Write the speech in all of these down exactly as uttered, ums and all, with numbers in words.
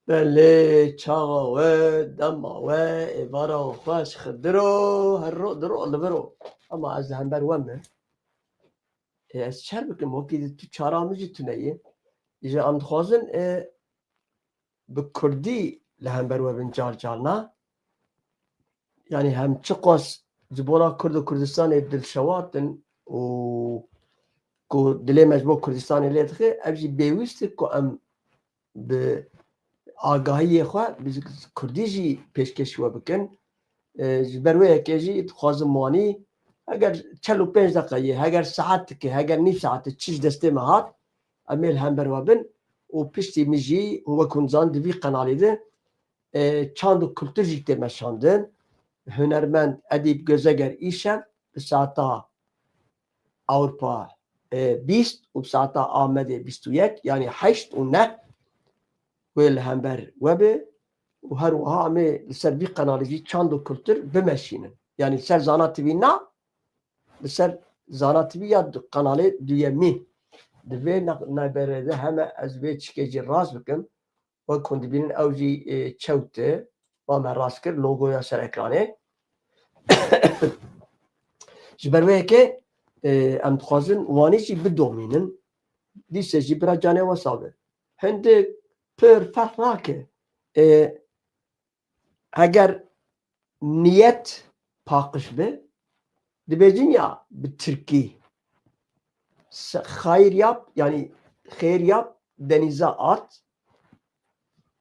Belê, çaxa we, dema we, êvara we xweş, Xidiro, her ro, di ro, li vir o. Ama ez li hember we me. Ê, ez çer bikim, wekî tu çara min jî tune ye. Îja em dixwazin, ê, bi kurdî li hember we bin car car na. Yanî hem çiqas ji bona Kurd û Kurdistanê dilşewat in û ku dilê me ji bo Kurdistanê lê dixe, ev jî pêwîst e ku em bi agahiyê xwe bi kurdî jî pêşkêşî we bikin. E, ji ber wê yekê jî dixwazim wanî, heger çel û pênc deqe ye, heger saet dike, heger nîv saet e, çi ji destê me hat, em ê li hember we bin û piştî min jî wek hûn dizan di vî qenalê de, e, çand û kultur jî tê meşandin. Hunermend Edîb Gözeger îşev bi saeta Ewropa, e, bîst û bi saeta Amedê bîst û yek, yanî heşt û neh wê li hember we be û her wiha em ê li ser vî qenalê jî çand û kultur bimeşînin. Yanî li ser Zana T V na, li ser Zana T V ya du-, qenalê duyemî. Di vê na-, navberê de heme ez vê çikê jî rast bikim. Wek hûn dibînin ew jî, e, çewt e. Wa me rast kir, logoya ser ekranê. Ji ber wê yekê, e, em dixwazin wanî jî bidomînin. Dîse jî bira canê we sax be. Hindik pir ferq nake. E, heger niyet paqij be, dibêjin ya bi tirkî, se-, xayir yap, yanî xêr yap, denize at,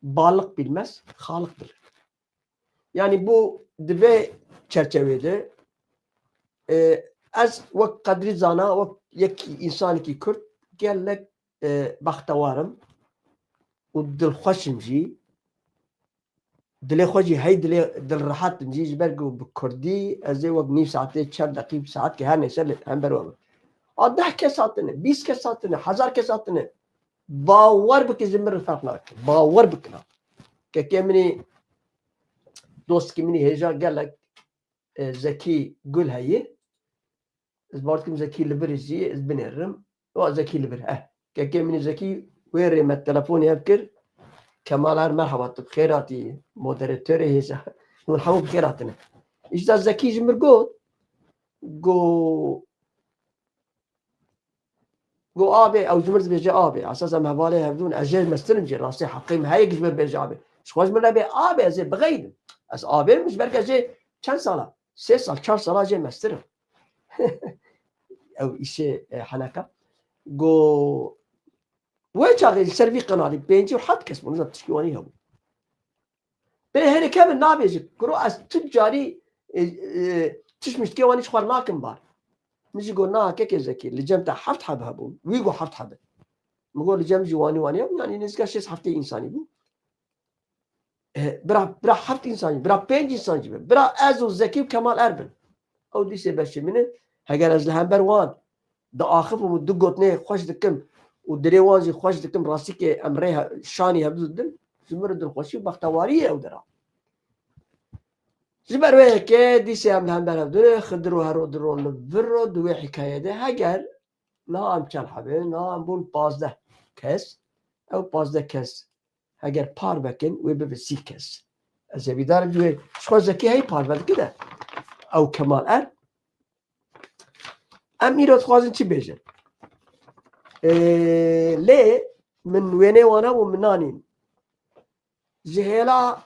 balık bilmez, xaliq bilir. Yanî bu di vê çerçevê de, e, ez wek qedrî zana, wek yek însanekî Kurd gelek, e, bextewar im û dilxweş im jî. Dilê xwe jî hey dilê dilrehet im jî, ji ber ku bi kurdî ez ê wek nîv saetê, çar deqî, saetkê her neyse li hember we bim. A deh kes hatine, bîst kes hatine, hezar kes hatine. Bawer bike ji min re ferq nake. Bawer bikin ha. Kekê min î, dostkî min î hêja gelek, e, Zekî Gul heye. Ez bawer dikim Zekî li vir jî ez binêrim. O Zekî li vir, eh. Kekê min î Zekî wê rê me telefonê hev kir. Kemal Er, merhaba, tu bi xêr hatî, moderatorê hêja. Hûn hemû bi xêr hatine. Îşta Zekî ji min got, got, Got, "Abê, ew ji min dibêje abê. Esas em hevalê hevdûn, ez jê mestir im jê, rastê heqê min heye ki ji min bêje abê. Ji xwe ji min re bê abê, ez ê bixeydim. Ez abê im ji ber ke ez jê çend sala? Sê sal, çar sala jê mestir im." Ew îşê, e, heneka. Got, wê çaxê li ser vî qenalî pêncî û heft kes bûn, nizam tişkî wanî hebû. Bê herê kevin nabêje, kuro ez tu carî, e, e, tişt miştikê wanî ji xwe nakim bar. Min jî got, "Na, kekê Zekî, li cem te heft heb hebûn." Wî got, "Heft heb in." Min got, "Li cem jî wanî wanî hebûn, yanî nêzîka şêst heftê însanî bû." E, bira, bira heft însanî, bira pênc însan jî be. Bira ez û Zekî û Kemal Er bin. Ew dîsê beşê min e. Heger ez li hember wan diaxifim û du gotinê xweş dikim û dilê wan jî xweş dikim, rastîkê em rê he-, şanî hevdu didin, ji min re dilxweşî û bextewarî ye ew dera. Ji ber wê yekê dîsê em li hember hevdu ne, Xidir û Hero di ro li vir ro di wê hikayê de heger niha em çend heb in, niha em bûn pazdeh kes, ew pazdeh kes heger parve kin, wê bibe sî kes. Ez hêvîdar im wê ji xwe Zekî hey parve dike de. Ew Kemal Er. Em îro dixwazin çi bêjin? Ê, lê min wênê wan hebû min nanîn. Ji hêla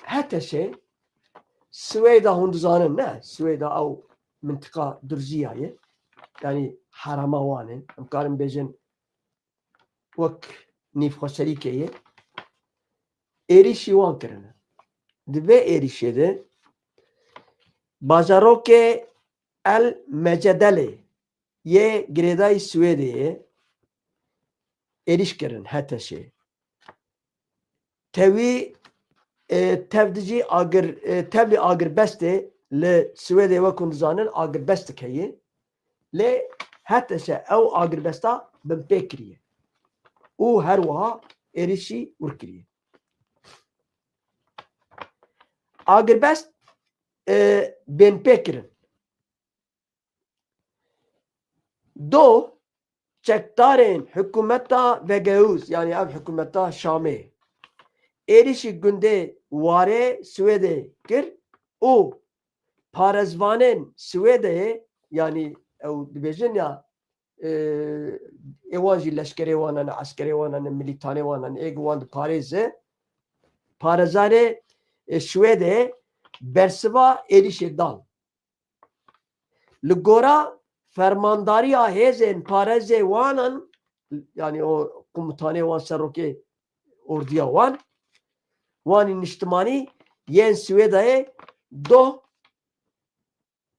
H T Ş'ê, Swêda hûn dizanin, ne? Swêda ew mintiqa Durziya ye. Yanî herema wan e. Em karin bêjin wek nîvxweserîkê ye. Êrîşî wan kirine. Di vê êrîşê de bajarokê El Mecedelê yê girêdayî Swêdê ye, êrîş kirin H T Ş'ê. Tevî, e, tev dijî agir, e, tevlî agirbestê li Swêdê wek hûn dizanin agirbestik heye. Lê H T Ş ew agirbesta binpê kiriye. Û her wiha êrîşî wir kiriye. Agirbest, e, bên pê kirin. Do çekdarên hikûmeta Vegeûz, yanî ev hikûmeta Şamê, êrîşî gundê Warê Swêdê kir û parêzvanên Swêdeyê, yanî ew dibêjin ya, e, ê wan jî leşkerê wan hene, eskerê wan hene, milîtanê wan hene, ê wan diparêze, parêzanê, e, Swêdê bersiva êrîşê dan. Li gora fermandariya hêzên parêzê wan an, yanî o komutanê wan, serokê ordiya wan, wanî niştimanî yên Swêdayê, doh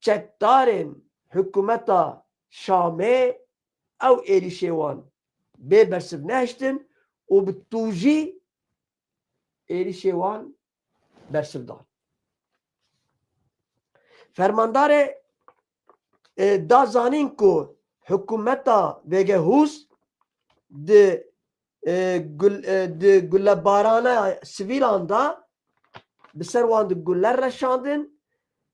çekdarên hikûmeta Şamê ew êrîşê wan bê bersiv nehiştin û bi tûjî êrîşê wan bersiv dan. Fermandarê, e, da zanîn ku hikûmeta Vegehûs di, e, gul-, e, di gulebarana sivîlan de bi ser wan di guler reşandin,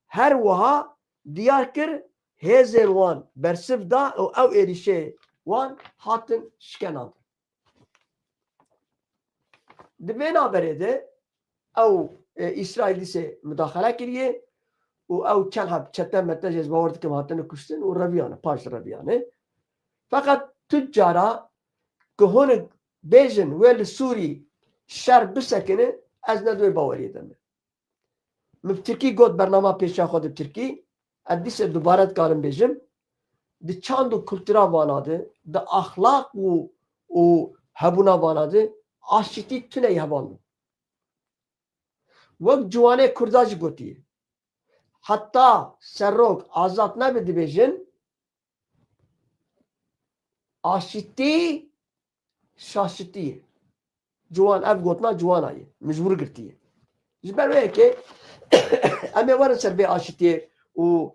her wiha diyar kir hêzên wan bersiv da û ew êrîşê wan hatin şikenandin. Di vê navberê de ew, e, Îsraîl dîsê mudaxele kiriye û ew çend heb çete mete jî ez bawer dikim hatine kuştin û reviyane, paş reviyane. Feqet tu cara ku hûn bêjin wê li Sûrî şer bisekine, ez ne di wê baweriyê de me. Min bi tirkî got, bernama pêşiya xwe di tirkî, ez dîse dubare dikarim bêjim, di çand û kultura vana de, di axlaq û, û hebûna vana de, aşitî tune yê hevalno. Wek ciwanê Kurda jî gotiye, heta serok azad nebe dibêjin, aşitî şaşitî ye. Ciwan, ev gotina ciwana ye. Min ji wir girtiye. Ji ber wê yekê em ê werin ser vê aşitiyê û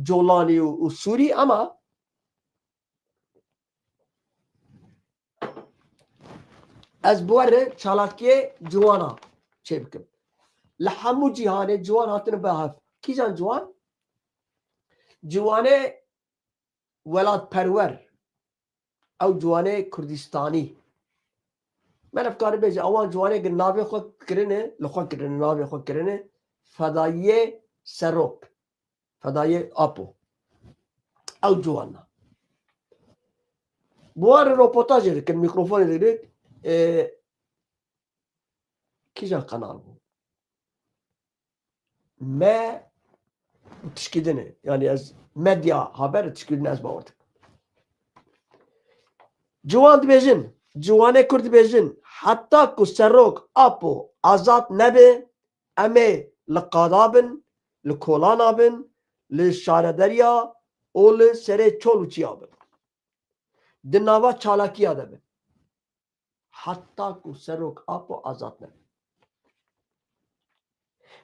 colanî û, û sûrî, ama ez bi we re çalakiyê ciwana çêbikim. Li hemû cîhanê ciwan hatine bi hev. Kîjan ciwan? Ciwanê welatperwer, ew ciwanê Kurdistanî. Me ne dikare bêje, ewan ciwanê gi navê xwe kirine, li xwe kirine, navê xwe kirine, fedayiyê serok, fedayiyê Apo. Ew ciwana. Bi wan re roportajê dikin, mîkrofonê digirin, e, kîjan qenal bû? Me tişkî din e. Yanî ez medya haber tişkî din ez bawer dikim. Ciwan dibêjin, ciwanê Kurd dibêjin, heta ku serok Apo azad nebe, em ê li qada bin, li kolana bin, li şarederiya û li serê çol û çiya bin. Di nava çalakiya de bin. Heta ku serok Apo azad nebe.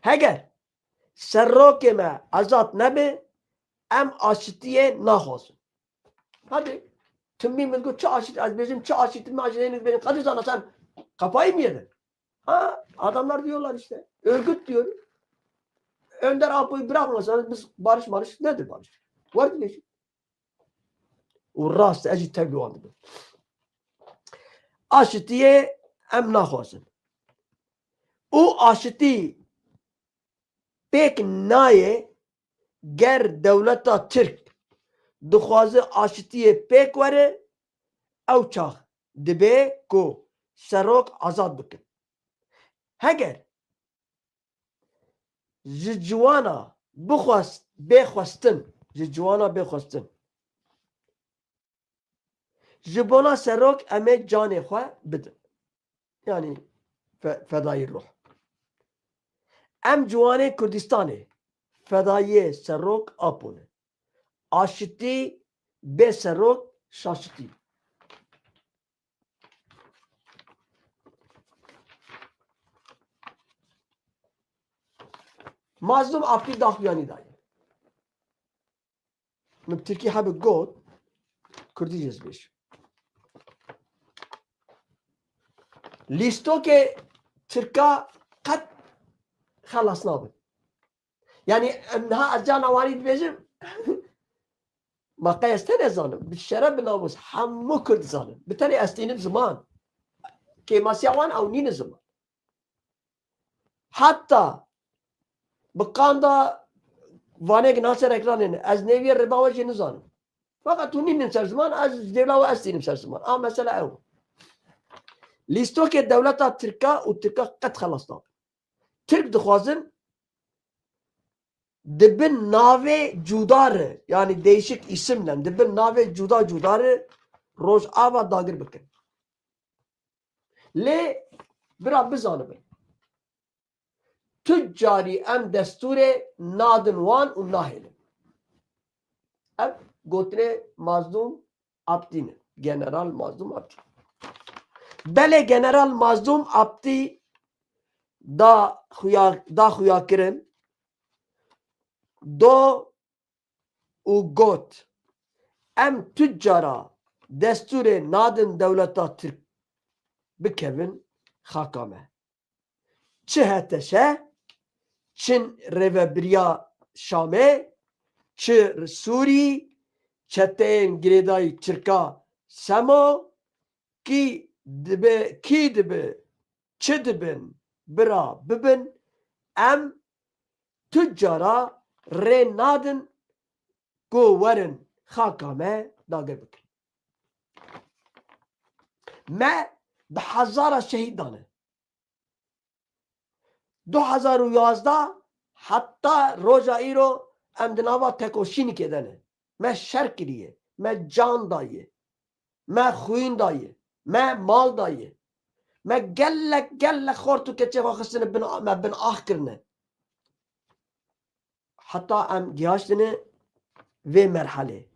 Heger serokê me azad nebe, em aşitiyê naxwazin. Hadi, timî min got, çi aşit, ez bêjim, çi aşitî me aşitiyê dibêjin, qedî zana sen kafayı mı yedin? Ha, adamlar diyorlar işte, örgüt diyor. Önder Apo'yu bırakmasanız biz barış marış nedir barış? Var diye. Û rast, ez jî tevlî wan dibim. Aşitiyê em naxwazin. Û aşitî pêk nayê ger dewleta Tirk dixwaze aşitiyê pêk were, ew çax dibe ku serok azad bikin. Heger ji ciwana bixwest, bê xwestin, ji ciwana bê xwestin. Ji bona serok em ê canê xwe bidin. Yanî fe-, fedayî ruh. Em ciwanê Kurdistanê fedayiyê serok Apo ne. Aşitî bê serok şaşitî. Mazlûm Aklî daxuyanî daye. Min tirkî hebû got, kurdî jî ez bêj. Lîstokê tirka qet xelas nabin. Yanî em niha ez carna wanî dibêjim, ma qey ez tenê zanim, bi şeref, bi namûs, hemû kurd zanin. Bi tenê ez tînim ziman. Kêmasiya wan ew nînin ziman. Heta bi qanda vanê ki nase ekranê ne. Ez nêviyê rêba we jî nizanim. Feqet hûn nînin ser ziman, ez ji dêvla we ez tînim ser ziman. A mesele ew. Lîstokê dewleta Tirka û Tirka qet xelas nabin. Tirk dixwazin di bin navê cuda re, yanî değişik isimle, di bin navê cuda cuda re Rojava dagir bikin. Lê bira bizanibin. Tu carî em destûrê nadin wan û nahêlin. Ev gotinê Mazlûm Abdî ne. General Mazlûm Abdî. Belê General Mazlûm Abdî da xuya, da xuya kirin. Do û got, em tu cara destûrê nadin dewleta Tirk bikevin xaka me. Çi H T Ş, çi rêvebiriya Şamê, çi Sûrî, çeteyên girêdayî Tirka Semo, kî dibe, kî dibe, çi dibin, bira bibin, em tu cara rê nadin ku werin xaka me dagir bikin. Me bi hezara şehîd dane. Du hezar û yazdeh heta roja îro em di nava tekoşînîkê de ne. Me şer kiriye, me can daye, me xwîn daye, me mal daye. Me gelek, gelek xort û keçê xwe xistine bin, me bin ax kirine. Heta em gihaştine vê merhelê.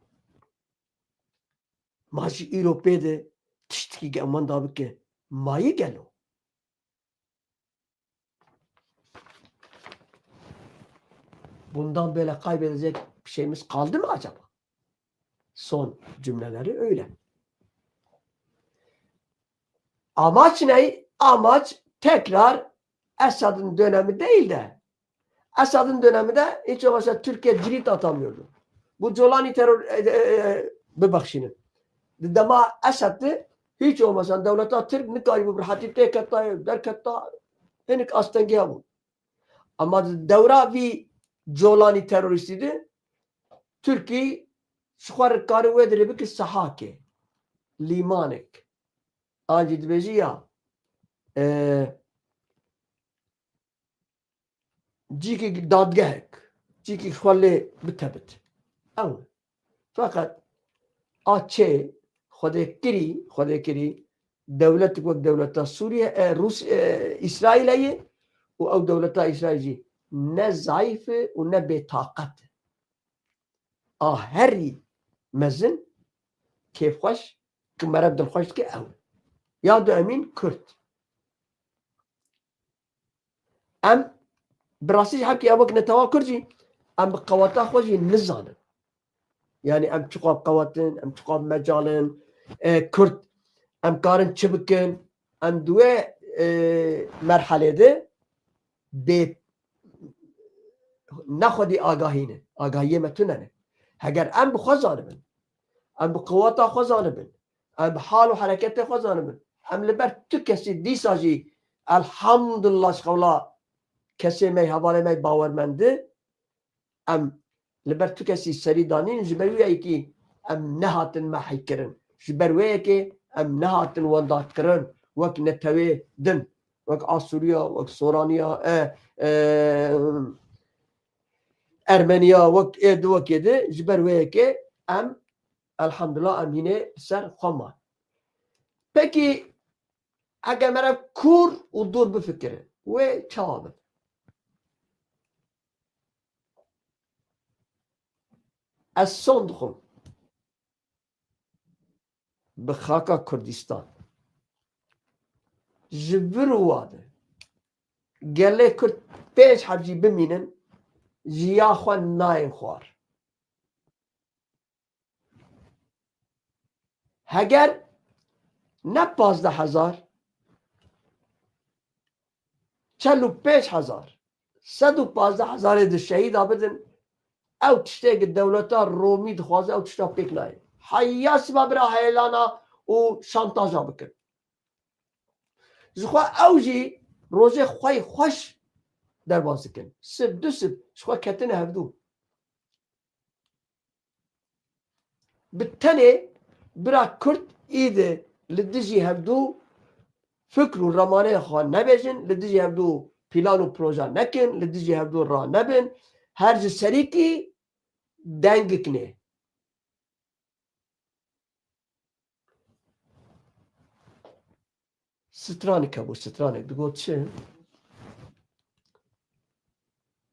Ma jî îro pê de tiştekî ge-, wenda bike. Mayî gelo? Bundan böyle kaybedecek bir şeyimiz kaldı mı acaba? Son cümleleri öyle. Amaç ne? Amaç tekrar Esad'ın dönemi değil de, Esad'ın döneminde hiç olmazsa Türkiye cirit atamıyordu. Bu Colani terör, e, e, e, bibexşînin. Di dema Esed'di, hiç olmazsa dewleta Tirk nikarîbû bi rehetî têketa, derketa, hinik astengiya bû. Ama di dewra vî Colanî terorîstî de Tirkî ji xwe re karî wê dirê bike sehakê, lîmanek. An jî dibêjî ya, e, cîkî dadgehek, cîkî xwe lê bitebit. Ew e. Feqet a çê Xwedê kirî, Xwedê kirî, dewletik wek dewleta Sûriye, e, Rûs-, e, Îsraîlê ye û ew dewleta Îsraîl jî ne zayîf e û ne bêtaqet e. A herî mezin, kêfxweş, ku meriv dilxweş dike ew e. Ya du emîn Kurd. Em bi rastî jî hemkî em wek netewa Kurd jî em bi qeweta xwe jî nizanin. Yanî em çiqas qewet in, em çiqas mecal in, e, Kurd em karin çi bikin? Em di wê, e, merhelê de bê ne xwedî agahî ne. Agahiyê me tune ne. Heger em bi xwe zanibin, em bi qeweta xwe zanibin, em bi hal û hereketê xwe zanibin, em li ber tu kesî dîsa jî elhamdulillah ji qewla kesê me, hevalê me bawermend e, em li ber tu kesî serî danîn, ji ber wê yekê em nehatin mehîkirin. Ji ber wê yekê em nehatin wendatkirin wek netewê din, wek Asûriya, wek Soraniya, e, e, Ermeniya, wek ê di wekê di, ji ber wê yekê em, elhamdulillah, em hînê li ser xwe man. Pekî, heke mere kûr û dûr bifikirin, wê çawa bin? Ez son dixwim bi xaka Kurdistan. Ji vir û wa de gelê Kurd pênc heb jî bimînin, ji ya xwe nayên xwar. Heger ne pazdeh hezar, çel û pênc hezar, sed û pazdeh hezarê di şehîda bidin, ew tiştê ki dewleta Romî dixwaze, ew tişta pêk nayê. Heya siba bira heyelana û şantaja bikin. Ji xwe ew jî rojê xwe yê xweş derbas dikin. Sib, du sib, ji xwe ketine hevdû. Bi tenê bira Kurd îdi li dijî hevdû fikr û ramaneyê xwe nebêjin, li dijî hevdû plan û proje nekin, li dijî hevdû ranebin, her ji serîkî dengik nê. Stranek hebû, stranek digot çi?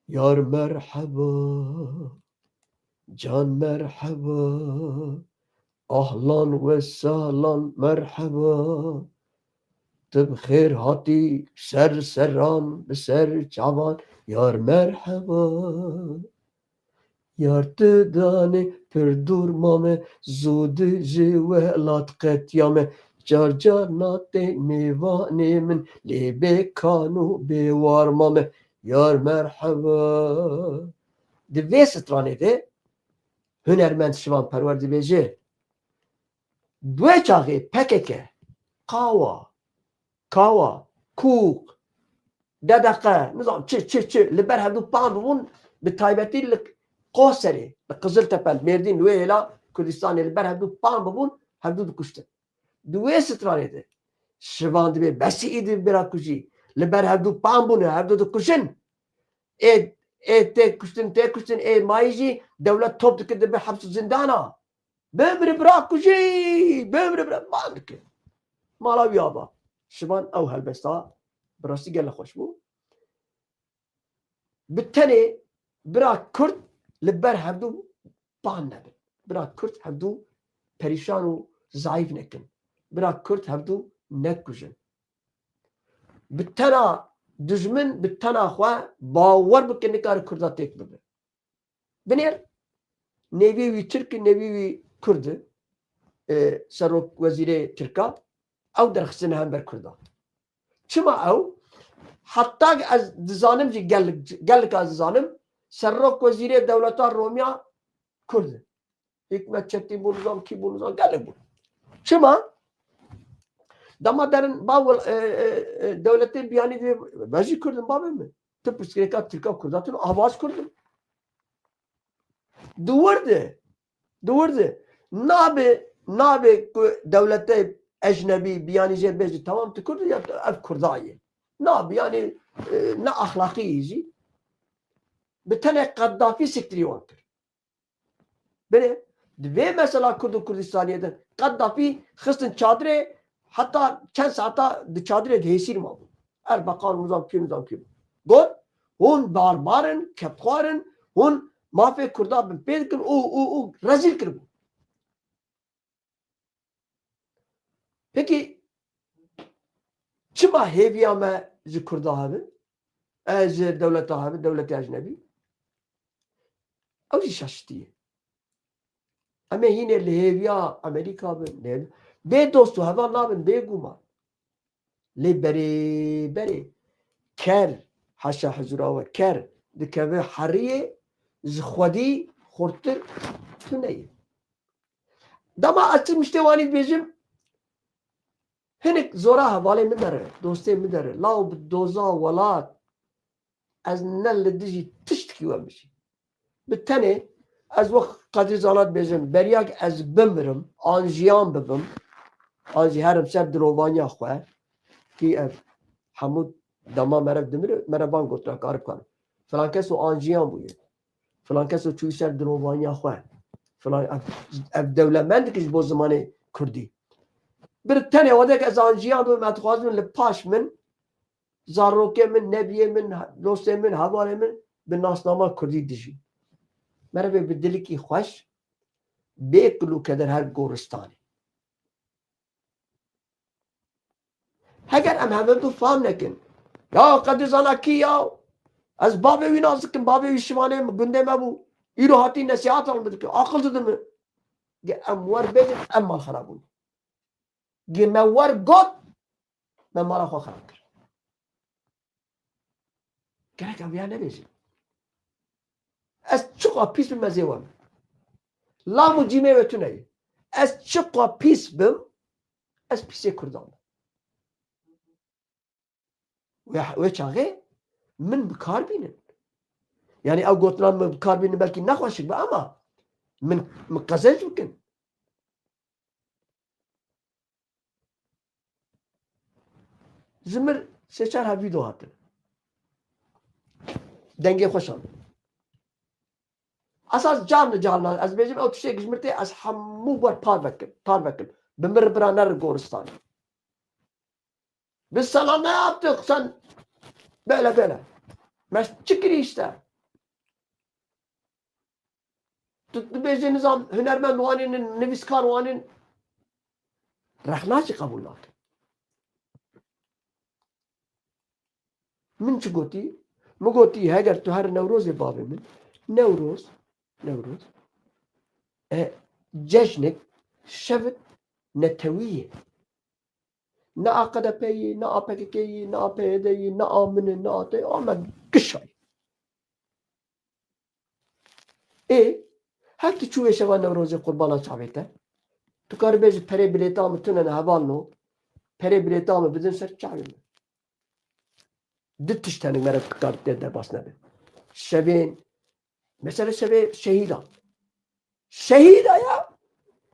Yar merheba, can merheba, ahlan ve sahlan merheba. Tu bi xêr hatî ser seran, bi ser çavan, yar merheba. Yar tu danê pir dûr mame, zû di ji welat qetiyame. Car car natê mêvanê min, lê bê kan û bê war mame. Yar merheba. Di vê stranê de hunermend Şivan Perwer dibêje, di wê çaxê P K K, Qawa, Kawa, Kûk, D D Q, nizam çi, çi, çi, li ber hevdû pan bibûn, bi taybetî li Qoserê, li Qiziltepe, li Mêrdîn, li wê hêla Kurdistanê li ber hevdû pan bibûn, hevdû dikuştin. Di wê stranê de Şivan dibê besî î di bira kujî, li ber hevdû pan bûne, hevdû dikuşin. Ê, ê tê kuştin, tê kuştin, ê mayî jî dewlet top dike dibe heps û zindana. Bimri bira kujî, bimri bira, man dike. Mala wî ava. Şivan ew helbesta bi rastî gelek xweş bû. Bi tenê bira Kurd li ber hevdû pan nebin. Bira Kurd hevdû perîşan û zayîf nekin. Bira Kurd hevdû nekujin. Bi tena dijmin, bi tena xwe bawer bike nikare Kurda têk bibe. Binêr, nêvî wî Tirk e, nêvî wî Kurd e, e, serok wezîrê Tirka, ew derxistine hember Kurda. Çima ew? Heta ez dizanim jî gelek, gelek ez dizanim, serok wezîrê dewleta Romiya Kurd e. Hikmet Çetîn bû, nizam kî bû, nizam gelek bû. Çima? Dema derin ba wel-, e, e, e, dewletê biyanî dê, ez jî Kurd im, bavê min. Tu pirsgirêka Tirka Kurda, tu ava ez Kurd im. Di wir de, di wir de, nabe, nabe ku dewletê ecnebî biyanî jê bêjî, tamam tu Kurd î ya tu ev Kurda ye. Nabe, yanî, e, ne axlaqî yî jî. Bi tenê Qeddafî siktirî wan kir. Binê, di vê mesela Kurd û Kurdistaniyê de Qeddafî xistin çadirê, heta çend saeta di çadirê de hêsîr mabû. Erbeqan nizam kî, nizam kî. Got, hûn barbar in, kevtxwar in, hûn mafê Kurda binpê dikin û, û, û rezîl kiribû. Pekî çima hêviya me ji Kurda hebe? E, ji dewleta hebe, dewletê ecnebî? Ew jî şaşitî ye. Em ê hînê li hêviya Amerîka bin, lê bê dost û heval nabin, bêguman. Lê berê, berê ker, haşa huzura we, ker dikeve heriyê, ji xwedî xurttir tune ye. Dema ez çi miştê wanî dibêjim, hinek zora hevalê min dere, dostê min dere, law bi doza welat, ez ne li dijî tiştikî we bijî. Bi tenê ez wek Qedrî Zana dibêjim, beriya ku ez bimirim, an jiyan bibim, an jî herim ser dilovaniya xwe, kî ev hemû dema meriv dimire, meriv van gotina karib kan. Filan keso an jiyan bûye. Filan keso çûyî ser dilovaniya xwe. Filan ev, ev dewlemend dike ji bo zimanê kurdî. Bir tenê wadek ez an jiyan bibim, ez dixwazim li paş min zarokê min, nebiyê min, dostê min, hevalê min bi nasnama kurdî dijî. Merivê bi dilikî xweş, bê kul û keder her goristanê. Heger em hevdû fam nekin, ya Qedî Zana kî ya? Ez bavê wî nas dikim, bavê wî şivanê min, gundê me bû. Îro hatî nesîhatan min dike, aqil dide min. Ge em wer bêjin, em mal xera bûn. Ge me wer got, me mala xwe xera kir. Gerek em viya nebêjin. Ez çiqa pîs bim, ez ê wem. Lam û cîmê wê tune ye. Ez çiqa pîs bim, ez pîsê Kurdan bim. Wê, wê çaxê min bi kar bînin. Yani ew gotinan min bi kar bînin belkî nexweşik be ama min, min qezenc bikin. Ji mir sê çar heb vîdeo hatin. Dengê xweş an. Esas carne carna ez bêjim ew tiştek ji mir tê ez hemû wer par vekim, par vekim. Bi mir bira nerin goristanê. Biz sana ne yaptık sen? Böyle böyle. Mes çi kirî işte? Tu dibêjî nizam hunermend wanîn, nivîskar wanîn. Rexna jî qebûl nakin. Min çi gotî? Min gotî, heger tu her Newrozê bavê min, Newroz, Newroz, e, cejnek, şevit netewî ye. Ne A K D P yî, ne A P K K yî, ne A P Y D yî, ne a min e, ne a te, a me gişa yî. Ê, her tu çû wê şeva Newrozê qurbana çavê te. Tu karî bêjî perê bilêta min tune ne hevalno. Perê bilêta min bidin ser çavê min. Di tişt hene mere karî te derbas nebe. Şevên, mesela şevê şehîdan. Şehîda ya.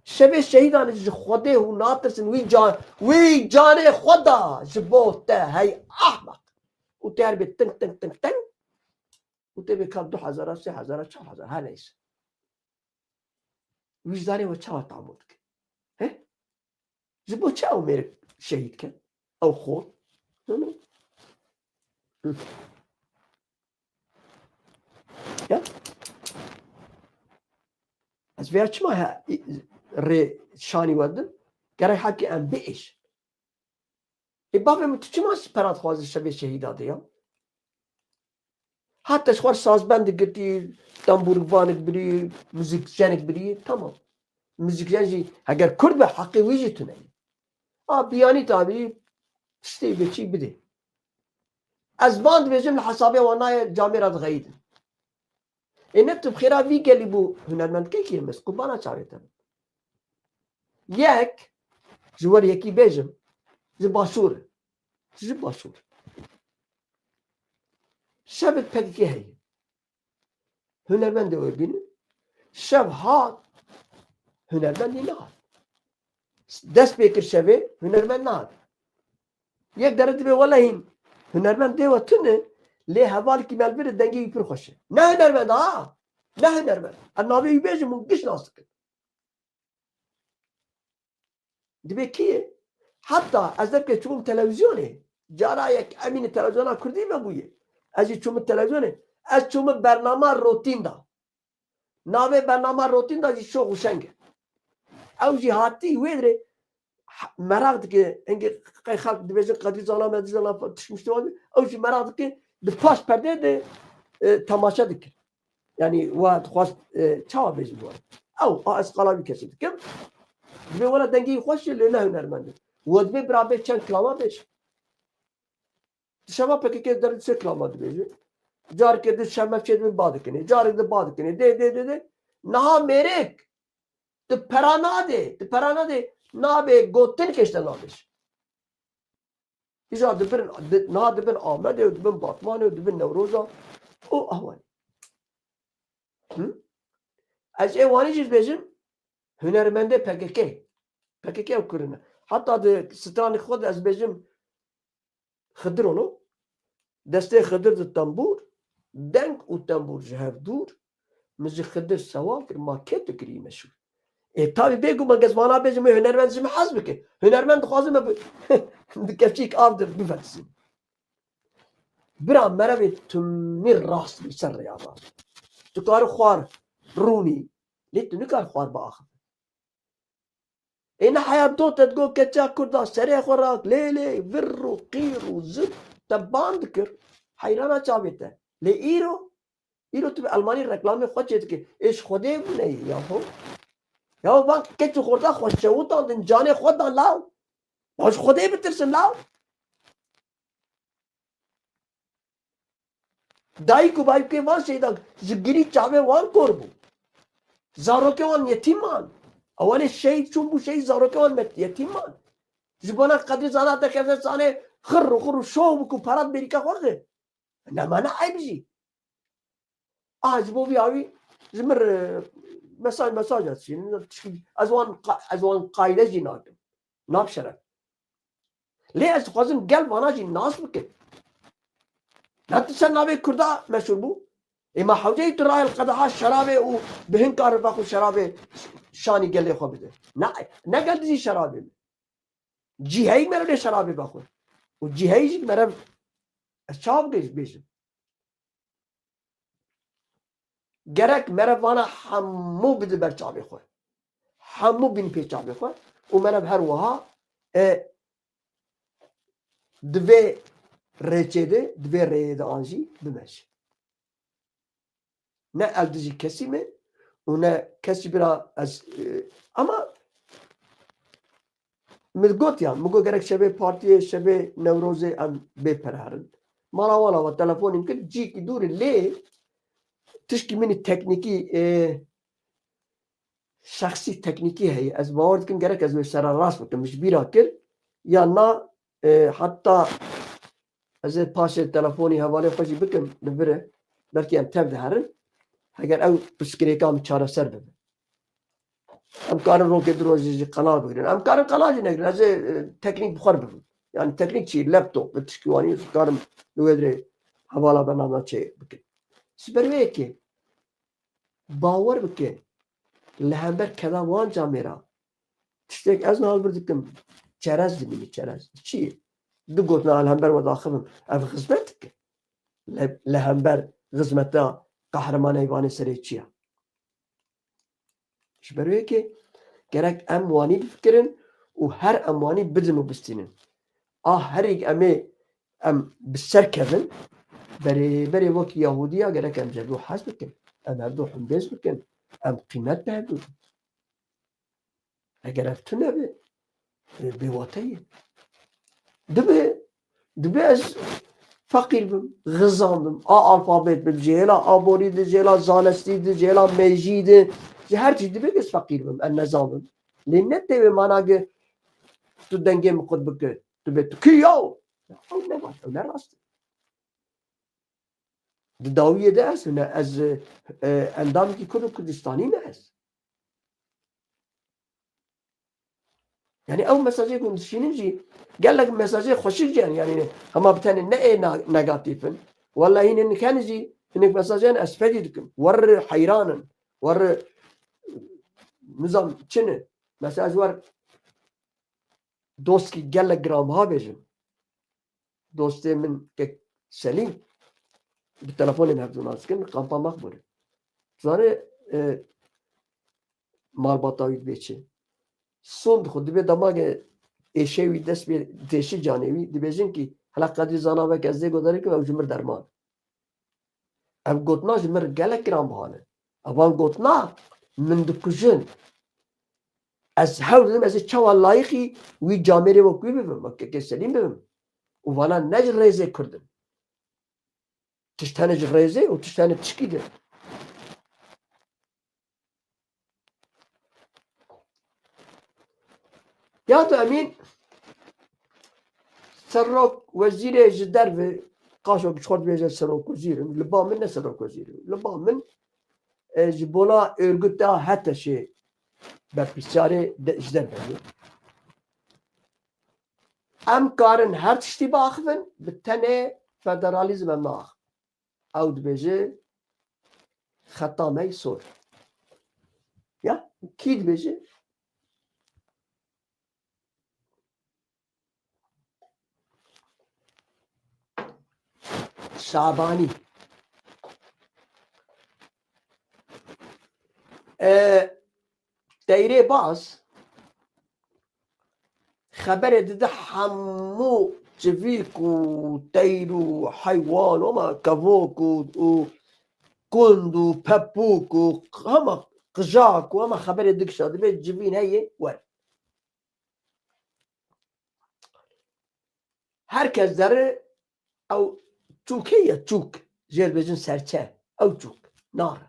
Şevê şehîdan ji Xwedê hûn natirsin. Wî can, wî canê xwe da ji bo te hey ahmak. Û te her bê ting ting ting ting. Û tê bê ka du hezara, sê hezara, çar hezar, her neyse. Wijdanê we çawa tamû dike? He? Ji bo çi ew mêrik şehîd kin? Ew xor? Hı. Ya? Ez vêya çima he, rê şanî we din? Gerek hekî em biêşin. Ê bavê min, tu çima pera dixwazî şevê şehîda de ya? Heta ji xwe sazbend digirtî, tembûrikvanik birî, muzîkjenik birî, tamam. Muzîkjen jî heger kurd be, heqê wî jî tune ye. A biyanî tabî tiştê bê çî bidê. Ez van dibêjim li hesabê wan nayê camêra dixeyidin. Ê ne tu bi xêra vî gelî bû hunermendkekî ye, ez qurbana çavê te bim. Yek, ji wer yekî bêjim, ji Başûr e. Ji Başûr. Şevik P K K heye. Hunermendê wê bînin. Şev hat, hunermendî nehat. Dest pê kir şevê, hunermend nehat. Yek dere dibê wele hîn hunermend dê we tune, lê hevalkî me li vir e, dengê wî pir xweş e. Ne hunermend ha! Ne hunermend. Em navê wî bêjin, hûn giş nas dikin. Dibê kî ye? Heta ez derkê çûbûm televîzyonê. Cara yek Emînê televîzyona kurdî me bûye. Ez jî çûbûm televîzyonê. Ez çûbûm bernama Rotînda. Navê bernama Rotînda jî şox û şeng e. Ew jî hatî wê dirê meraq dike. Hingê qey xelk dibêjin Qedrî Zana, Medrî Zana, tişt mişt wan. Ew jî meraq dike. Di paş perdê de, e, temaşe dikir. Yani wa dixwast, e, çawa bêjim wa? Ew, a ez qala wî kesî dikim. Dibê were dengê wî xweş e, lê ne hunermend e. We dibê bira bê çend kilama bêj. Di şeva P K K der sê kilama dibêje. Careke di şev mev çê dibin ba dikinê. Careke di ba dikinê. Dê, dê, dê, dê. Niha mêrik. Tu pera nadê. Tu pera nadê. Nabê gotin keşte nabêj. Îja dibin, di, niha dibin Amedê û dibin Batmanê û dibin Newroza û ahwanê. Hı? Ez ê wanî jî dibêjim, hunermendê P K K. P K K ew kirine. Heta di stranê xwe de ez bêjim Xidir ono. Destê Xidir di tembûr, deng û tembûr ji hev dûr. Min ji Xidir sewal kir, ma kê tu kirî meşhûr? Ê, tabî bêguman ez vana bêjim, wê hunermend ji min hez bike. Hunermend dixwaze me bi, di kevçîk av de bivetisî. Bira merevê tu min rast bî ser rêya rast. Tu kari xwar rûnî, lê tu nikar xwar biaxive. Ê ne heya dot et go keça kurda serê xwe rak lê lê vir û qîr û zir te ban dikir. Heyrana çavê te. Lê îro, îro tu bi Elmanî reklamê xwe çê dikî. Ê ji Xwedê bûne yî yaho. Ya van keç û xorda xwe şewitandin canê xwe dan law. Ya ji Xwedê bitirsin law. Dayik û bayikê van şehîdan ji girî çavê wan kor bû. Zarokê wan yetîm man. Ewanê şehîd çûn bû şehîd zarokê wan met-, yetîm man. Ji bona Qedrî Zana te keve zanê xir û xir û şov bû ku pera di bêrîka xwe de. Nemane eyb jî. A ji bo vî awî ji min re mesaj mesaj dişînin. Tişkî ez wan qa- ez wan qayde jî nakim. Nab şeref. Lê ez dixwazim gel vana jî nas bikin. Ne tu ser navê Kurda meşhûr bû? Ê ma hewceyî tu rayê li qedeha şerabê û bi hin kar vexwe şerabê şanî gelê xwe bide. Ne, ne gel dizî şerabê min. Cîheyî merev lê şerabê vexwe. Û cîheyî jî merev ez çawa bigêj bêjim? Gerek merev vana hemû bide ber çavê xwe. Hemû bîn pê çavê xwe û merev her wiha, e, di vê rêçê de, di vê rêyê de an jî bimeşe. Ne ev dijî kesî me û ne kesî bira ez, e, ama min gotiya, min got gerek şevê partiyê, şevê Newrozê em bê pere herin. Mala wan ava telefonî min kir, cîkî dûr e, lê tişkî min teknîkî, e, şexsî teknîkî heye. Ez bawer dikim gerek ez wê sererast bikim. Min ji bîra kir. Ya na, e, heta ez ê paşê telefonî hevalê xwe jî bikim li vir e. Belkî em tev diherin. Heger ew pirsgirêka min çareser bibe. Em karin rokê du rojê jî qelal bigirin. Em karin qelal jî negirin. Ez ê, e, teknîk bi xwe re bibim. Yani teknîk çi? Laptop, bi tişkî wanî, ez karim li wê dirê hevala bername çê bikim. Ji ber wê yekê bawer bike, li hember keda wan camêra tiştek ez niha li vir dikim, çerez dimîne, çerez. Çi? Du gotina li hember we daxivim. Ev xizmet dike. Li, li hember xizmeta qehremanê Vanê serê çi ye? Ji ber wê yekê gerek em wanî bifikirin û her em wanî bidin û bistînin. A herî em ê em bi ser kevin, berê berê wekî Yahûdiya gerek em ji hevdû hez bikin. Em hevdû hindêz bikin. Em qîmet bi hevdû din. Eger ev tune be, e, bêwate ye. Dibe, dibe ez feqîr bim, xizan bim, a alfabet bim, jêla aborî de, jêla zanestî de, jêla mêjî de, ji her tişt dibe ez feqîr bim, ez nezan bim. Lê ne tê wê mana ge tu dengê min qut bike, tu bê tu kî yaw? Ew ne baş, ew ne rast e. Di dawiyê de ez hûn e, ez, e, endamekî Kurd û Kurdistanî me ez. Yani ew mesajê ku hûn dişînin jî gelek mesajê xweşik jî yani, yani hema bi tenê ne ê na-, negatîf in. Wellahî hinek hene jî hinek mesajên ez fedî dikim. Wer heyran in. Wer nizam çi ne. Mesela ji wer dostkî gelek giranbiha bêjim. Dostê min kek Selîm, bi telefonê min hevdû nas dikin, kampa Mexmûrê. Zanê, e, malbata wî dibê çi? Sond xwe dibê dema ge êşê wî dest pê têşî canê wî, dibêjin kî hela qedrî zana veke ez dê godarî kim, ew ji mir derman. Ev gotina ji min re gelek giranbiha ne. Evan gotina min dikujin. Ez hewl didim, ez ê çawa layîqî wî camêrê wek wî bibim, wek kekê Selîm bibim. Û vana ne ji rêzê Kurd in. Tişt hene ji rêzê û tişt hene tişkî de. Ya tu Emîn, serok wezîrê ji derve, qaşok ji xwe dibêje serok wezîr in, li ba min ne serok wezîr in. Li ba min, e, ji bona örgüta HTŞê berpirsiyarê de, ji derve ye. Em karin her tiştî biaxivin, bi tenê federalîzm em naaxivin. Ew dibêje xeta me yî sor. Ya, kî dibêje? Şabanî. E, Teyrê Baz xeberê dide hemû civîk û teyr û heywan û hema kevok û, û kund û pepûk û hema qijak û hema xeberê dikişa, dibê civîn heye wer. Her kes dere ew çûkê ye, çûk. Jê dibêjin serçe. Ew çûk. Nare.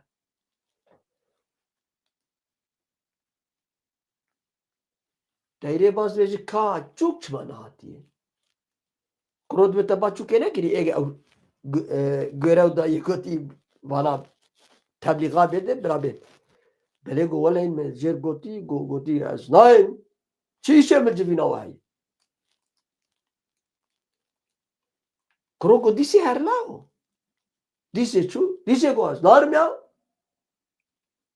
Teyrê Baz dibêje ka çûk çima nehatiye? Kuro dibe te ba çûkê nekirî, êge ew gu-, e, görev dayê gotî vana teblîxa bêde, bira bê. Belê go wele hîn me jêr gotî, go-, gotî ez nayêm. Çi îşe min civîna we heye? Kuro go dîsê herla o. Dîsê çû, dîsê go ez narim ya.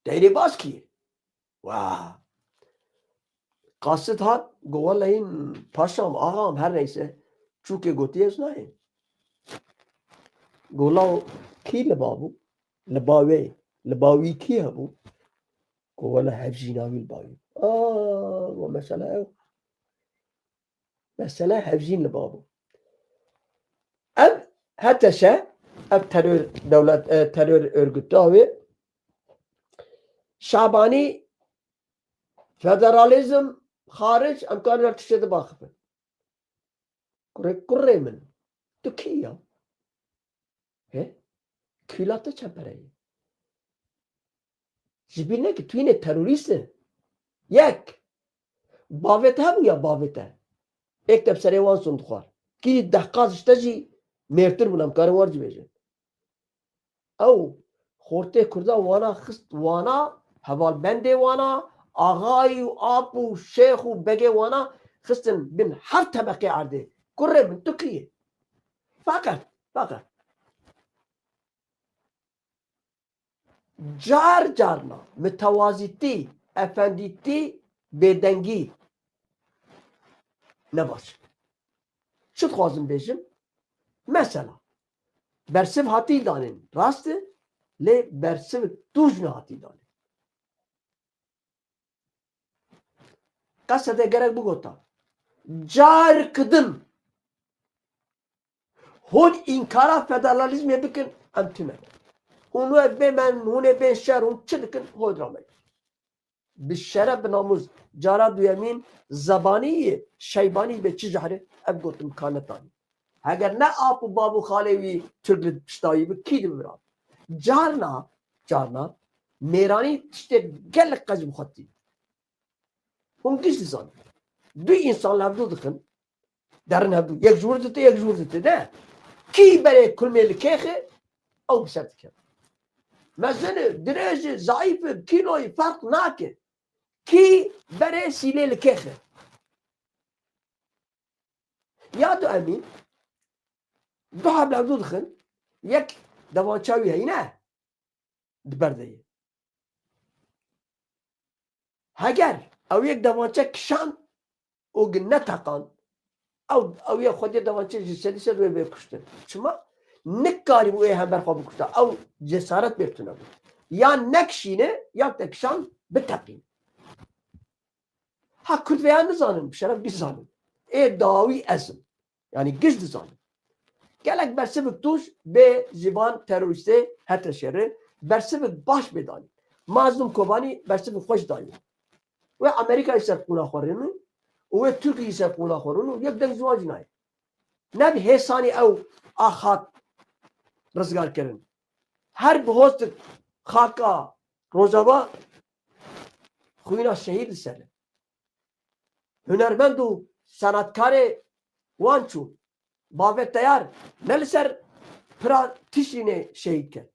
Deyrê baz kî? Wa. Qasid hat, go wele hîn paşam, ağam, her neyse. Çûkê gotî ez nayêm. Go law kî li ba bû? Li ba wê. Li ba wî kî hebû? Go wele hevjîna wî li ba wî. Aa, go mesele ew. Mesele hevjîn li ba bû. Ev H T Ş, ev terör dewlet, e, terör örgütü wê. Şabanî, federalizm xaric, em karin her tiştê dibaxifin. Kurê, kurê min, tu kî ya? He? Kîla te çend pere ye? Ji bîr neke, tu yine terorîst e. Yek. Bavê te hebû ya bavê te? Êk te bi serê wan sund dixwar. Kî dehqaz ji te jî mêrtir bûn, em karin wan jî bêjin. Ew xortê Kurda wana xist wana, hevalbendê wana, axayî û ap û şêx û begê wana xistin bin heft tebeqê erdê. Kurê min, tu kî yê? Feqet, feqet. Car carna mitewazîtî, efendîtî, bêdengî ne baş. Çi dixwazim bêjim? Mesela, bersiv hatî danên, rast e, lê bersiv tûj nehatî danê. Qesede gerek bigota. Car kidim hûn înkara federalîzmê bikin, em tune. Hûn wê bê men, hûn ê bên şer, hûn çi dikin, hod rame. Bi şeref, bi namûs, cara duyemîn zebanî yê, şeybanî bê çi jehre, ev gotin ka netanî. Heger ne ap û bav û xalê wî Tirk li pişta wî bi, kî dibe bira? Carna, carna, mêranî tiştê gelek qej bi xwe tî. Hûn giş dizanin. Du însan li hevdû dixin, derin hevdû. Yek ji wir dite, yek ji wir dite, ne? Kî berê kulmê li kêxe, ew bi ser dikeve. Mezin e, dirêj e, zayîf e, kîloyî ferq nake. Kî berê sîlê li kêxe. Ya du emîn, du heb li hevdû dixin, yek devança wî heyî ne, di ber de ye. Heger ew yek devançe kişand û gi neteqand, ew, ew yê xwediyê devançe ji sedî sed wê bê kuştin. Çima? Nikarîbû ê hember xwe bikuşta. Ew cesaret pê tune bû. Ya nekişîne, ya te kişand, biteqîne. Ha, Kurd vêya nizanin, bi şeref giş zanin. Ê dawî ez im. Yanî giş dizanin. Gelek bersivik tûj bê ji van terorîstê H T Ş'ê re bersivik baş bê danî. Mazlûm Kobanî bersivik xweş dayî. Wê Amerîkayê ser qûna xwe rûnî û wê Tirkiyeyê ser qûna xwe rûnî û yek deng ji wan jî nayê. Ne bi hêsanî ew ax hat rizgar kirin. Her bi hostik xaka Rojava xwîna şehîd li ser e. Hunermend û senatkarê wan çû. Bavê Teyar ne li ser pira Tişrînê şehîd ket.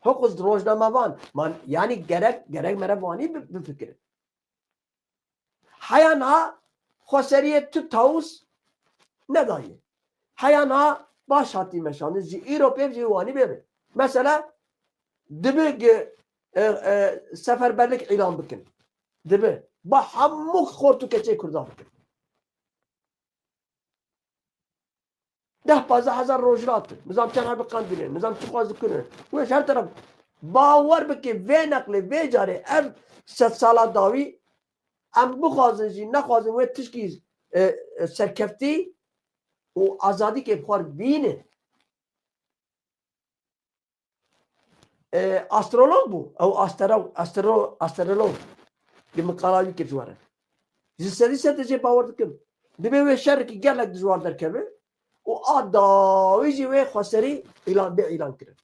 Hiqûz rojnamevan, man, yanî gerek, gerek mere vanî bi-, bifikirin. Heya niha xweseriyê tu tawus nedayê. Heya niha baş hatî meşandin, ji îro pê jî wanî bêbe. Mesela, dibe gi-, e, e, seferberlik îlan bikin. Dibe. Ba hemû xort û keçê Kurdan bikin. Deh pazdeh hezar rojhilat in. Nizam çend her bi qand bînin. Nizam çi xwaz dikirin. Wê ji her teref bawer bike vê neqlê, vê carê ev sedsala dawî em bixwazin jî, nexwazin wê tişkî, e, e, serkeftî û azadî kê bi xwe re bînin. E, astrolog bû. Ew astero-, astero-, astrolog. Di min qala wî kir ji we re. Ji sedî sed ez jê bawer dikim. Divê wê şerekî gelek dijwar derkeve û a dawî jî wê xweserî îlan, bê îlan kirin.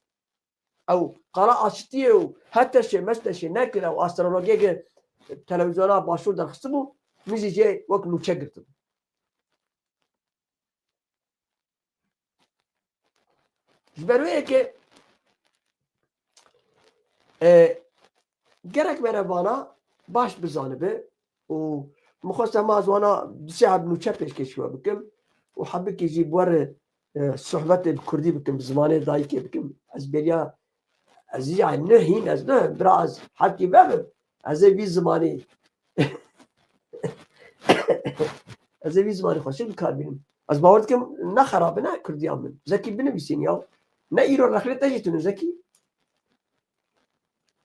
Ew qala aşitiyê û heteşê meşteşê nekir, ew astrologê ke televîzyona Başûr derxistibû, min jî jê wek nûçe girtibû. Ji ber wê yekê, e, gerek me re vana baş bizanibe û min xwest hema ez wana du sê heb nûçe pêşkêşî we bikim û hebikî jî bi we re, e, sohbetê bi kurdî bikim, bi zimanê dayikê bikim. Ez bêriya, ez jî ya nû hîn, ez nû bira ez hebkî vebim. Ez ê vî zimanî, ez ê vî zimanî xweşik bi kar bînim. Ez bawer dikim ne xerab e, ne kurdiya min. Zekî binivîsîn ya. Ne îro rexlê te jî tune Zekî.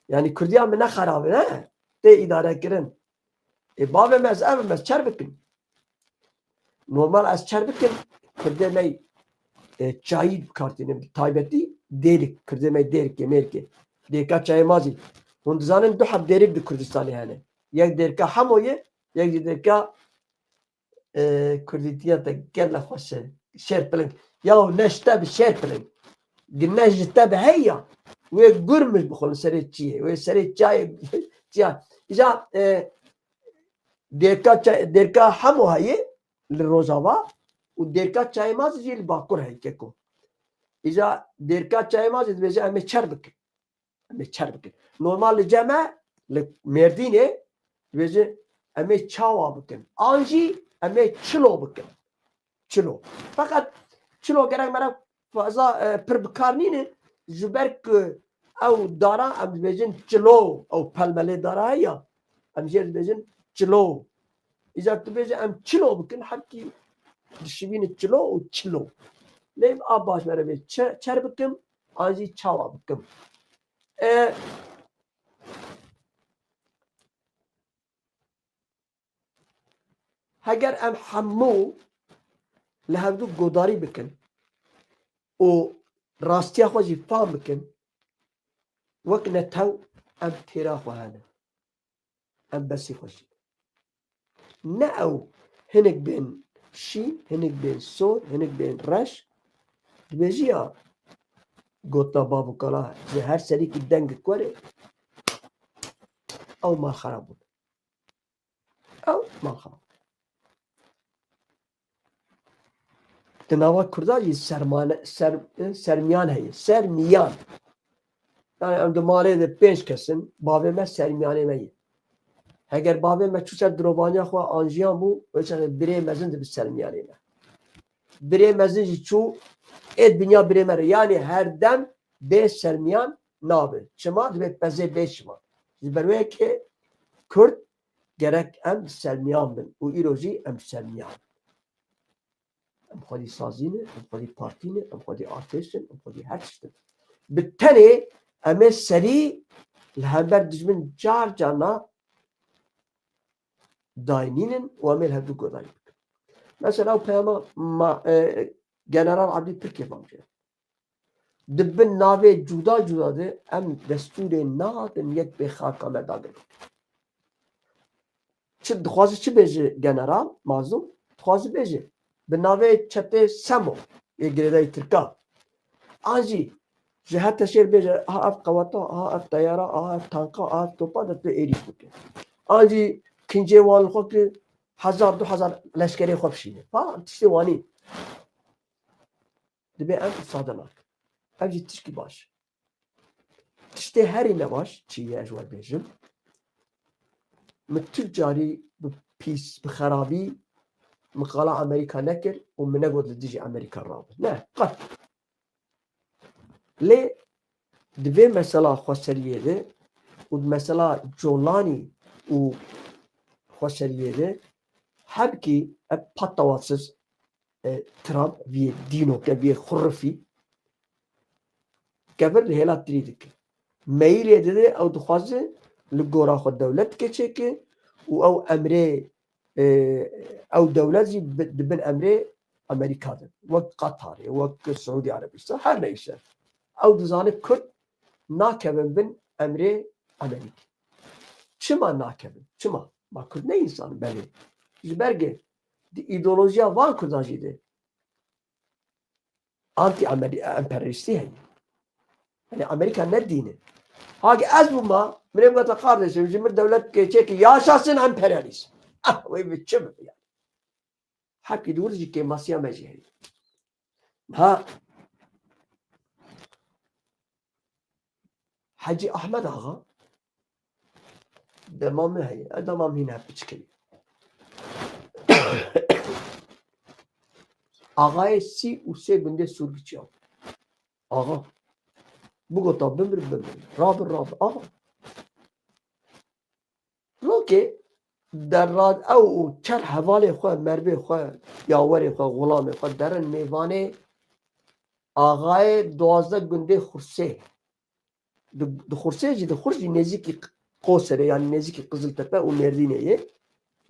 Yanî kurdiya min ne xerab e, ne? Tê îdare kirin. Ê bavê me ez ev, ez çer bikim. Normal ez çer bikim, kurdê me, e, çayî bi kar tînin, bi taybetî dêrik, kurdê me dêrikê, mêrikê. Dêrka çayê ma zî. Hûn dizanin du heb dêrik di Kurdistanê hene. Yek dêrka Hemo ye, yek jî dêrka, e, kurdîtiya te gele xweş e. Şêrpiling. Ya ne ji te bi Şêrpiling. Gine ji te bi hey ya. Wê gur min bixwe li serê çiyê. Wê serê çayê çiya. Îca, e, dêrka ça-, dêrka Hemo heye li Rojava û dêrka çayê ma zî jî li Bakur heye keko. Îca dêrka çayê ma zî dibêje em ê çer bikin. Em ê çer bikin. Normal li cem e, li Mêrdînê dibêje em ê çawa bikin. An jî em ê çilo bikin. Çilo. Feqet çilo gerek me re feza, e, pir bi kar nîne. Ji ber ku ew dara em dibêjin çilo, ew pelmelê dara heye ya. Em jê dibêjin çilo. Îcar tu bêje em çilo bikin, hepkî dişibîne çilo û çilo. Lê a baş me re bê çe-, çer bikim, an jî çawa bikim. E, Heger em hemû li hevdû godarî bikin û rastiya xwe jî fam bikin, wek netew em têra xwe hene. Em besî xwe jî. Ne ew hinek bên şîn, hinek bên sor, hinek bên reş. Dibêjî ya, gotina bav û kala, ji her serîkî dengek were, ew mal xerab bûn. Ew mal xwe. Di nava Kurda jî sermane-, ser-, sermiyan heye. Sermiyan. Yani em di malê de pênc kes in, bavê me sermiyanê me ye. Heger bavê me çû ser dirovaniya xwe an jiyan bû, wê çaxê birê mezin dibe sermiyanê me. Birê mezin jî çû êd binya birê me re. Yani her dem bê sermiyan nabe. Çima? Dibe pezê bê çima. Ji ber wê yekê Kurd gerek em sermiyan bin û îro jî em sermiyan in. Em xwedî sazî ne, em xwedî partî ne, em xwedî artêş in, em xwedî her tişt in. Bi tenê em ê serî li hember dijmin car carna daynînin û em ê li hevdû godarî bikin. Mesela ew peyama ma-, e, General Abdî pir kêfam jê. Di bin navê cuda cuda de em destûrê nadin yek bê xaka me dagir. Çi dixwaze çi bêje general Mazlûm? Dixwaze bêje bi navê çetê Semo yê girêdayî Tirka. An jî ji her teşêr bêje, aha ev qeweta, aha ev teyara, aha ev tanka, aha ev topa de tu êrîş bike. An jî kincê wan li xwe ki hezar du hezar leşkerê xwe bişîne. Falan tiştê wanî. Dibê em îfade nakin. Ev jî tişkî baş. Tiştê herî nebaş çi ye ez we bêjim. Min tu carî bi pîs, bi xerabî min qala Amerîka nekir û min negot li dijî Amerîka rabe. Ne, qet. Lê di vê mesela xweseriyê de û di mesela Colanî û xweseriyê de hebkî ev patawasiz, e, Trump viyê dînoke, viyê xurifî kevir li hêla tirî dike. Meyilê dide ew dixwaze li gora xwe dewletke çêke û ew emrê, e, ew dewlet jî bi-, di bin emrê Amerîka de. Wek Qatarê, wek Siûdî Erebistan, her neyse. Ew dizane Kurd nakevin bin emrê Amerîkê. Çima nakevin? Çima? Ma Kurd ne însan in? Belê. Ji ber ge di îdeolojiya van Kurdan jî de anti-emperyalîstî heye. Yani Amerîka ne dîn e. Hagî ez bûma, min ê bigota kardeşim, ji min dewlet bike çêke, yaşasın emperyalîzm. Ah, wê bi çi bibe yani? Hepkî di wir jî kêmasiya me jî heye. Ha, Hecî Ahmed Axa, dema min heye, e, dema min hîn hep piçik heye. Axayê sî û sê gundê Sûrgiçiya. Axa. Bigota bimir, bimir. Rabir, rabir. Axa. Rokê derra ew û çar hevalê xwe, mervê xwe, yawerê xwe, xulamê xwe derin mêvanê axayê duwazdeh gundê Xursê. Di, di Xursê jî, di Xurs jî nêzîkî Qoserê, yanî nêzîkî Qiziltepe û Mêrdînê ye.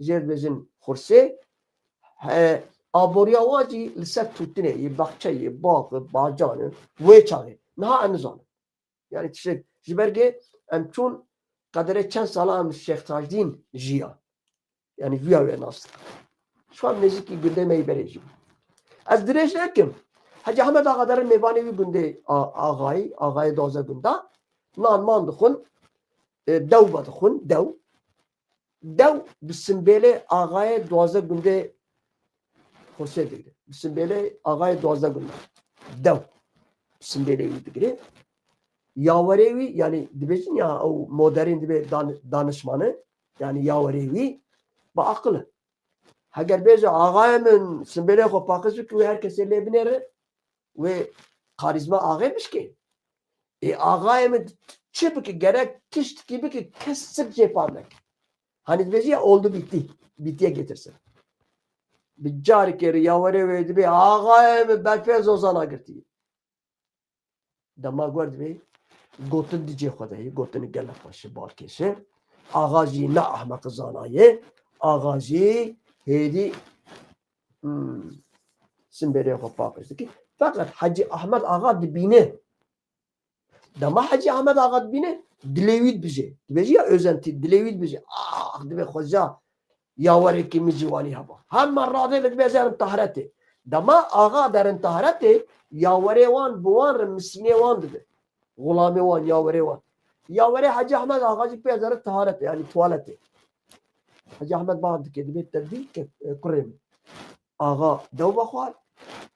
Jê dibêjin Xursê. He, aboriya wan jî li ser tûtinê ye, baxçe ye, bax, bacan e, wê çaxê. Niha em nizanin. Yanî tiştek, ji ber gê em çûn qederê çend sala em Şêx Tajdîn jiya. Yanî viya wê nas dikin. Şu an nêzîkî gundê me yî berê jî. Ez dirêj nekim. Hecî Ahmed Axa derin mêvanê wî gundê a-, axayî, axayê doze gunda. Nan man dixwin, e, dew vedixwin, dew. Dew bi simbêlê axayê duwazdeh gundê Xursê digire. Bi simbêlê axayê duwazdeh gundê. Dew. Bi simbêlê wî digire. Yawerê wî, yanî dibêjin ya ew moderîn dibe dan-, danişmane, yanî yawerê wî bi aqil e. Heger bêje axayê min simbêlê xwe paqij bike, wê her kesê lê binêre, wê karîzma axê bişkê. Ê, axayê min çi bike, gerek tiştikî bike, kes sik jê par neke. Hani dibêjî ya oldu bitti, bittiye getirsin. Bi carekê re yawerê wê dibê, axayê min berfê zozana girtiye. Dema wer dibê, gotin di cê xwe de ye, gotinê gelek xweş e, balkêş e. Axa jî ne ehmeq zana ye, axa jî hêdî, hmm, simbêlê xwe paqij dike. Feqet Hecî Ahmed Axa dibîne. Dema Hecî Ahmed Axa dibîne, dilê wî dibije. Dibêjî ya özentî, dilê wî dibije. Ah, dibê xweca yawerekî min jî wanî heba. Hema radê li dibê ez erim taharetê. Dema axa derin taharetê, yawerê wan bi wan re misînê wan dibe. Xulamê wan, yawerê wan. Yawerê Hecî Ahmed Axa jî pê ez erim taharetê, yanî tuwaletê. Hecî Ahmed bang dike, dibê te dî ke, e, kurê min. Axa dew vexwar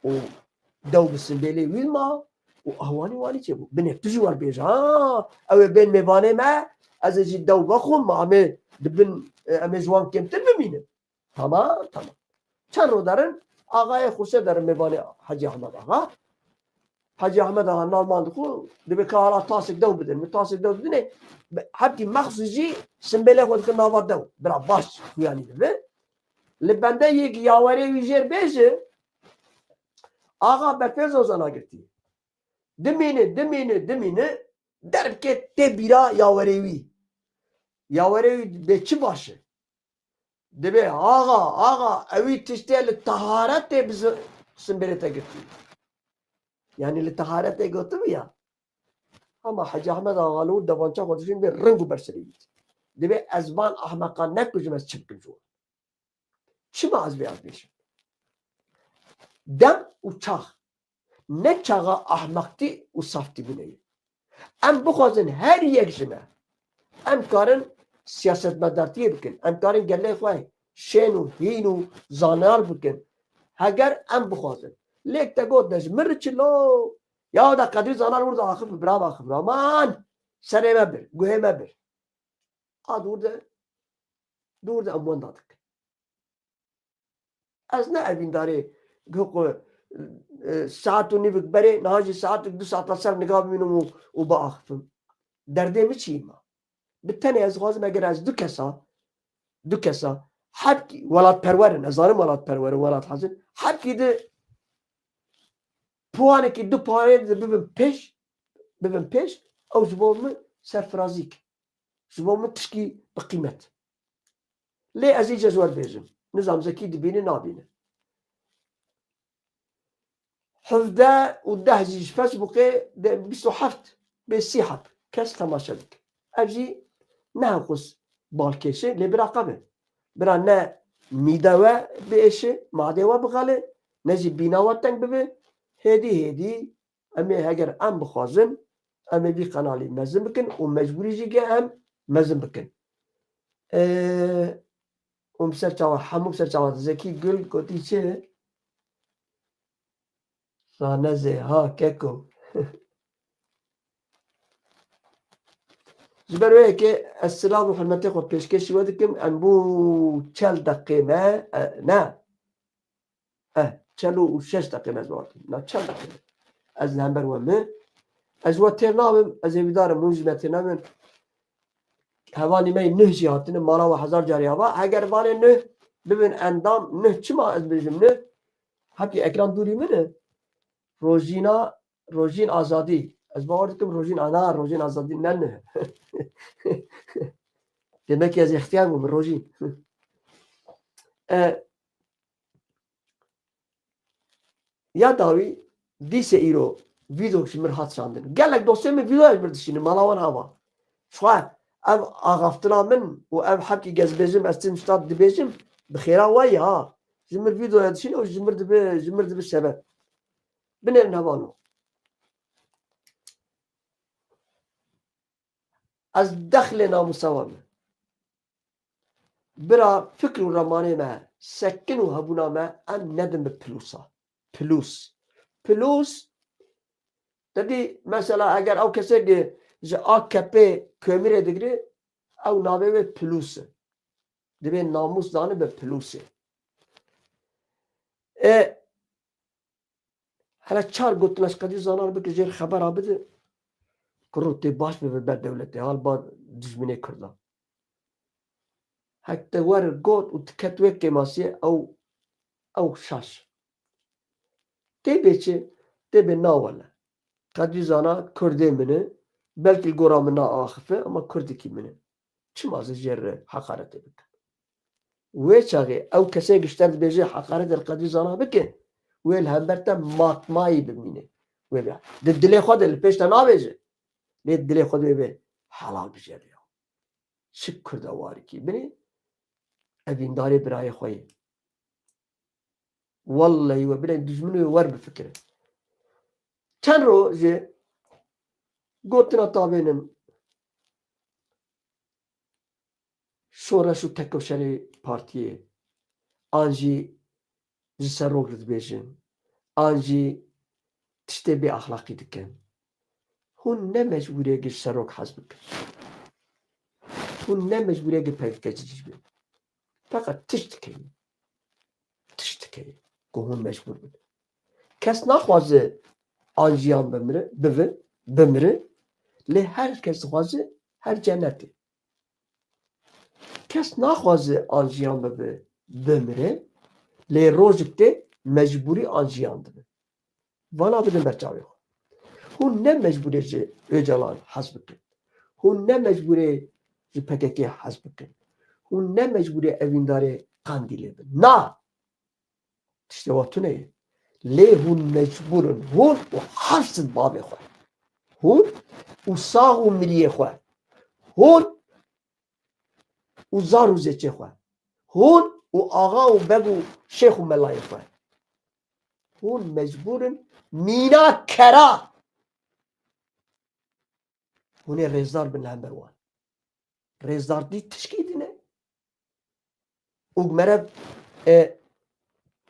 û dew bi simbêlê wî ma û ahwanî wanî çêbû. Binê tu jî wer bêje, ha, ew ê bên mêvanê me, ez ê jî dew vexwim, ma em ê di bin, e, em ê ji wan kêmtir bimînin. Tamam, tamam. Çend roj derin, axayê Xusê derin mêvanê Hecî Ahmed Axa. Hecî Ahmed Axa nalman dixwe, dibê ka hala tasek dew bidin. Min tasek dew didinê, hepkî mexsûs jî simbêlê xwe dikir nava dew. Bira baş xuyanî dibe. Li bende yek yawerê wî jêr bêje, axa berfê zozana girtiye. Dimîne, dimîne, dimîne, derbikê tê bîra yawerê wî. Yawerê wî bê çi baş e? Dibê, axa, axa, ewî tiştê li teharetê bi zi-, simbêlê te girtî. Yanî li teharetê gotibiya. Ama Hecî Ahmed Axa li wir devança xwe dişîn bê ring û berserê wî. Dibê ez van ahmeqan nekujim, ez çi bikim ji wan? Çima ez vê ez bêjim? Dem û çax ne çaxa ahmeqtî û saftîbûnê ye. Em bixwazin her yek ji me, em karin siyasetmedartiyê bikin, em karin gelê xwe şên û hîn û zanar bikin. Heger em bixwazin. Lêk te got de ji min re çi lo? Ya da Qedrî Zanar wir de axif, bira axif, aman! Serê me bir, guhê me bir. A dûr de, dûr de em wenda dikin. Ez ne evîndarê ku, e, saet û nîvik berê, niha jî saetik du saeta ser niga bimînim û, û biaxifim. Derdê min çi ye ma? Bi tenê ez dixwazim, eger ez du kesa, du kesa, hepkî welatperwer in, ez zanim welatperwer in, welat hezin, hepkî di puanekî, du puanê di bibin pêş, bibin pêş, ew ji bo min serfirazîk. Ji bo min tişkî bi qîmet. Lê ez îca ji we bêjim. Nizam Zekî dibîne, nabîne. Hevdeh û deh jî ji Facebookê de bîst û heft bê sî heb kes temaşe dike. Ev jî ne hewqus balkêşe, lê bira qebe. Bira ne mîde we biêşe, madê we bixele, ne jî bîna we teng bibe. Hêdî hêdî Em ê heger em bixwazin, em ê vî qenalî mezin bikin û mecbûrî jî ge em mezin bikin. Ee, û bi ser çawa, hemû bi ser çawa Zekî Gul gotî çi? Zanezê ha keko. Ji ber wê yekê ez silav û hurmetê xwe pêşkêşî we dikim, em bû çel deqê me, e, ne. Eh, çel û şeş deqê me ez bawer dikim. Na çel deqê me. Ez li hember we me. Ez ji we têr nabim, ez hêvîdar im, hûn ji me têr nabin. Hevalî me yê nuh jî hatine, mala we hezar carî ava. Heger vanê nuh bibin endam, nuh çima ez bêjim nuh? Hepî ekran dûrî min e. Rojîna, Rojîn Azadî. Ez bawer dikim Rojîn Ana, Rojîn Azadî ne nuh. Demek ki ez extiyar bûm, Rojîn. E, Ya dawî dîse îro vîdeo ji min hat şandin. Gelek dostê min vîdeoya ji min dişînin, mala wan ava. Çuwa ev axaftina min û ev hepkî gez bêjim, ez tim ştat dibêjim, bi xêra we ye ha. Ji min vîdeoya dişîne û ji min dibe, ji min dibe sebeb. Binêrin hevano. Ez dexlê namûsa we me. Bira fikr û remanê me, sekin û hebûna me, em nedin bi pilûsa. Pilûs. Pilûs, te dî mesela eger ew kesek ji A K P komîrê digre, ew navê wê pilûs e. Divê namûs dane bi pilûsê. E, Hele çar gotina ji Qedî Zanar bike, jêr xebera bide. Kuro tê baş bibe ber dewletê, hal ba dijminê Kurda. Hek te wer got û tu ket wê kêmasiyê, ew, ew şaş. Tê bê çi? Tê bê na wele. Qedî Zana Kurdê min e, belkî li gora min naaxife, ama Kurdekî min e. Çima ez ê jê re heqaretê bikim? Wê çaxê ew kesê gi ji te dibêje heqaretê li Qedî Zana bike, wê li hember te matmayî bimîne. Wê bira. Di dilê xwe de li pêş te nabêje. Lê dilê xwe de wê bê helal bijêre ya. Çi Kurda warikî binê, evîndarê birayê xwe yê. Wellehî we binê dijmin wê wer bifikire. Çend roj jê gotina tavênim şoreş û tekoşerê partiyê, an jî ji serok dibêjin, an jî tiştê bê axlaqî dikin. Hûn ne mecbûrê gi ji serok hez bikin. Hûn ne mecbûrê gi P K K cihî bin. Feqet tişt dikeyin. Tişt dikeyin. Ku hûn mecbûr bin. Kes naxwaze an jiyan bimire, bivi, bimire. Lê her kes dixwaze her cenetê. Kes naxwaze an jiyan bibe, bimire. Lê rojek tê mecbûrî an jiyan dibe. Vana bidin ber çavê xwe. Hûn ne mecbûrê ji Ocalan hez bikin. Hûn ne mecbûrê ji P K K hez bikin. Hûn ne mecbûrê evîndarê Qandîlê bin. Na! Tiştê wa tune ye. Lê hûn mecbûr in. Hûn û heft sed bavê xwe. Hûn û sax û miriyê xwe. Hûn û zar û zêçê xwe. Hûn û axa û beg û şêx û melayê xwe. Hûn mecbûr in mîna kera. Hûn ê rêzdar bin li hember wan. Rêzdartî tişkî din e. Û mere, e,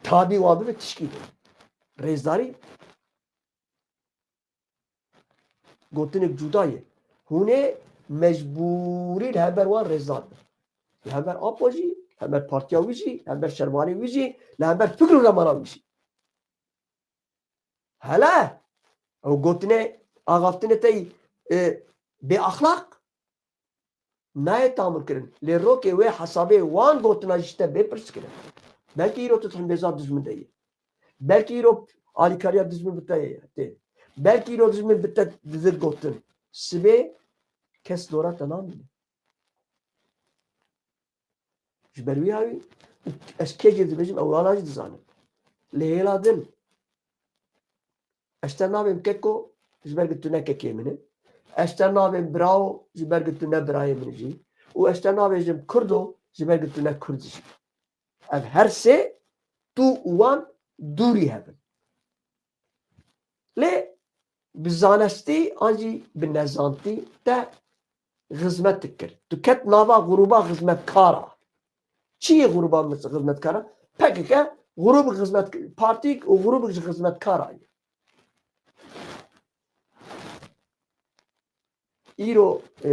tabî wan bibe tişkî din. Rêzdarî gotinek cuda ye. Hûn ê mecbûrî li hember wan rêzdar bin. Li hember Apo jî, li hember partiya wî jî, li hember şervanê wî jî, li hember fikr û remana wî jî. Hele ew gotinê axaftinê te yî, e, bê axlaq nayê tamir kirin. Lê rokê wê hesabê wan gotina jî te bê pirs kirin. Belkî îro tu hembêza dijmin de yî. Belkî îro alîkariya dijmin bi te ye. Tê. Belkî îro dijmin bi te didin gotin. Sibê kes dora te namîne. Ji ber wî hawî ez kê jî dibêjim, ew wana jî dizanin. Li hêla din ez te navêm keko, ji ber ku tu ne kekê min e. Ez te navêm birao, ji ber ku tu ne birayê min jî. Û ez te navêjim kurdo, ji ber ku tu ne kurd jî. Ev her sê tu û wan dûrî hev in. Lê bi zanestî an jî bi nezantî te xizmet dikir. Tu ket nava grûba xizmetkara. Çi ye grûba xizmetkara? P K K grûb xizmet, partîk û grûb ji xizmetkara ye. Îro, e,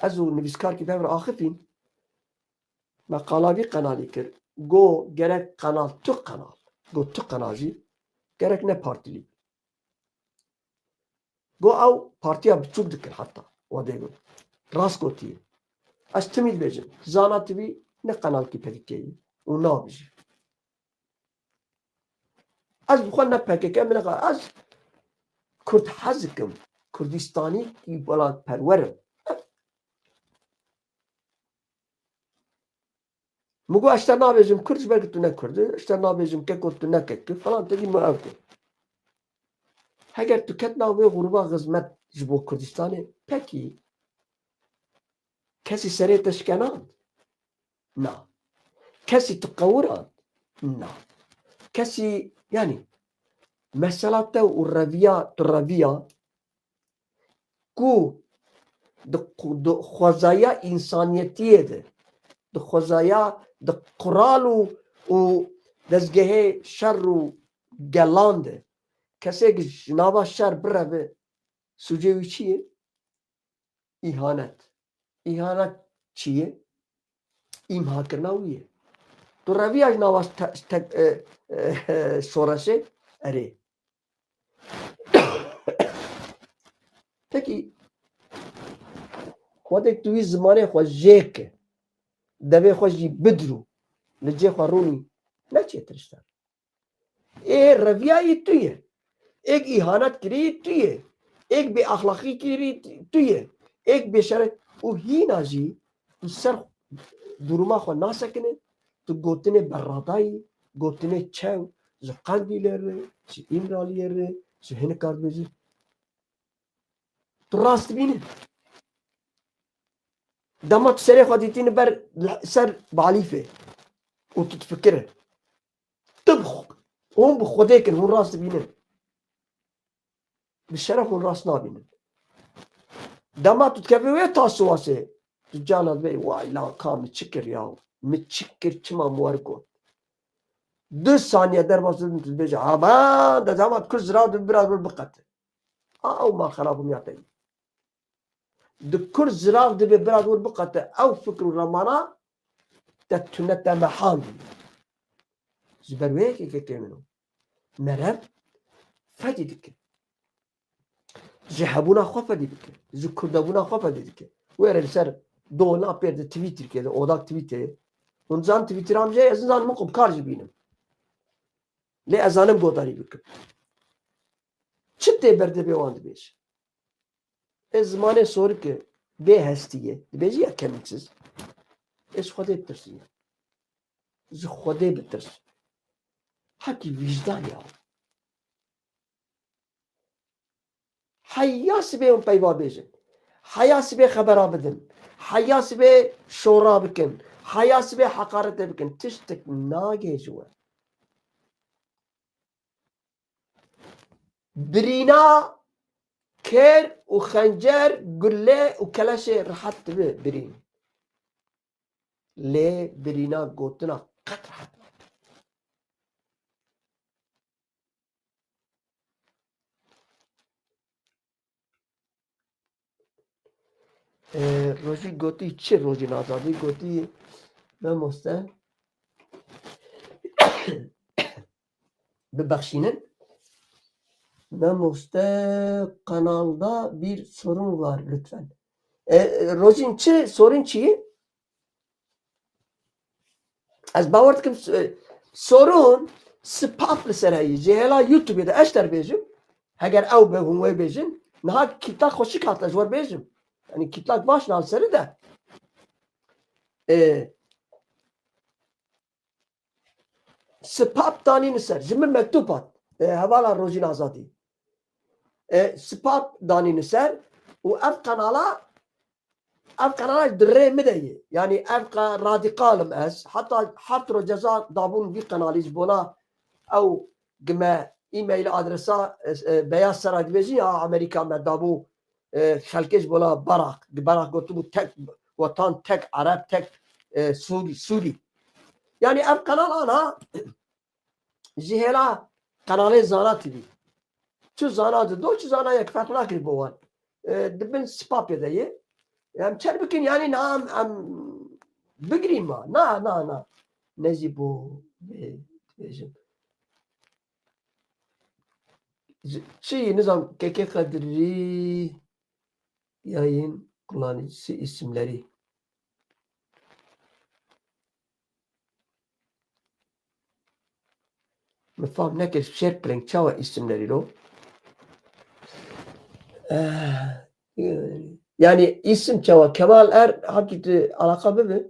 ez û nivîskarkî Bevr Axifîn me qala vî qenalî kir. Got gerek qenal, tu qenal. Got tu qenal jî gerek ne partîlî. Got ew partiya biçûk dikir heta. Wadê got. Rast gotiye. Ez timî dibêjim. Zana T V ne qenalkî P K K ye û nabijî. Ez bi xwe ne P K K, min nexa-, ez Kurd hez dikim. Kurdistanîkî welatperwer im. Min got, "Ez te nabêjim Kurd, ji ber ku tu ne Kurd î, ez te nabêjim Keko, tu ne Kek î," falan, tevî min ew got. Heger tu ket nav vê grûba xizmet ji bo Kurdistanê, pekî kesî serê te şikenand? Na. Kesî tu qewirand? Na. Kesî, yanî, mesela te û reviya, tu reviya ku di, di xwezaya însaniyetiyê de, di xwezaya, di qural û, û dezgehê şer û gelan de kesek ji nava şer bireve, sûcê wî çi ye? Îhanet. Îhanet çi ye? Îmhakirina wî ye. Tu reviya ji nava te-, te-, e, e, şoreşê erê. Pekî, xwedek tu wî zimanê xwe jê ke, devê xwe jî bidirû, li cê xwe rûnî, ne çêtir ji te. Ê reviyayî tu ye. Êk îhanet kirî tu ye. Êk bêaxlaqî kirî tu ye. Êk bêşeref û hîna jî tu ser duruma xwe nasekine, tu gotinê berradayî, gotinê çew, ji Qendîlê re, ji Îmraliyê re, ji hinek kar dibêjî. Tu rast dibînî. Dema tu serê xwe dîtînî ber ser balîfê û tu difikire. Tu bi xwe, hûn bi Xwedê kin, hûn rast dibînin. Bi şeref hûn rast nabînin. Dema tu dikevî wê tasûwasê, tu cana dibê, "Way la ka min çi kir ya? Min çi kir, çima min wer got?" Du saniye derbas dibin, tu dibêje, "Ha, ben de dema tu kir zirav dibî, biraz bir biqete." A, ew ma xerabûmiya te ye. Di kur zirav dibe, bira dor biqete ew fikr û remana te tune te mehandî. Ji ber wê yekê kekê min o. Merem fedî dike. Ji hebûna xwe fedî dike. Ji kurdebûna xwe fedî dike. Wêre li ser dola pêr di Twitterkê de, odak Twitterê. Hûn zan Twitteram jê, ez nizanim min qubkar jî bînim. Lê ez zanim godarî bikim. Çi tê ber dibê wan dibêje? Ez zimanê sorike bê hestî ye. Dibêjî ya kemiksiz. Ez ji Xwedê bitirsin ya. Ji Xwedê bitirs. Hekî vîjdan ya. Heya sibê hûn peyva bêjin. Heya sibê xebera bidin. Heya sibê şora bikin. Heya sibê heqarete bikin. Tiştek nagê ji we. Birîna kêr û xencer, gule û keleşê rehet dibe birîn. Lê birîna gotina qet rehet nake. Ee, Rojî gotî çi, Rojîn Azadî gotî, memoste, bibexşînin. Memoste, kanalda bir sorun var lütfen. Ee, Rojîn çi, sorun çi? Ez bawer dikim, e, sorun sipap li ser heyî. Ji hêla YouTube de ez ter bêjim. Heger ew be hûn wê bêjin. Niha kîtlak xweşik hate ji we bêjim. Yanî kîtlak baş na li serî de. E, sipap danîne ser. Ji min mektûb hat. E, hevala Rojîn Azadî. E, sipap danîne ser û ev kanala Ev qenala di rê min de ye. Yanî ev qe radîkal im ez. Heta heft roj ceza dabûn vî qenalî ji bona ew gime e-mail adresa, e, e, Beyaz Saray dibêjin ya Amerîka me dabû, e, xelkê ji bona Barak. Barak gotibû tek wetan, tek Ereb, tek, e, Sûrî, Sûrî. Yanî ev qenal ana ji hêla qenalê Zana T V. Çi Zana Dido, çi Zana Yek ferq nakir bo wan. e, di bin spa pê de ye. Em çer bikin, yanî na em, em bigirîn ma. Na, na, na. Ne jî bo vê dibêjim. Ji, çi nizam K K Qedirî yayın kullanıcısı isimleri. Min fam nekir şêr piling çawa îsimlerî lo. Eh, yani isim çawa Kemal Er hakî tu alaka bibi.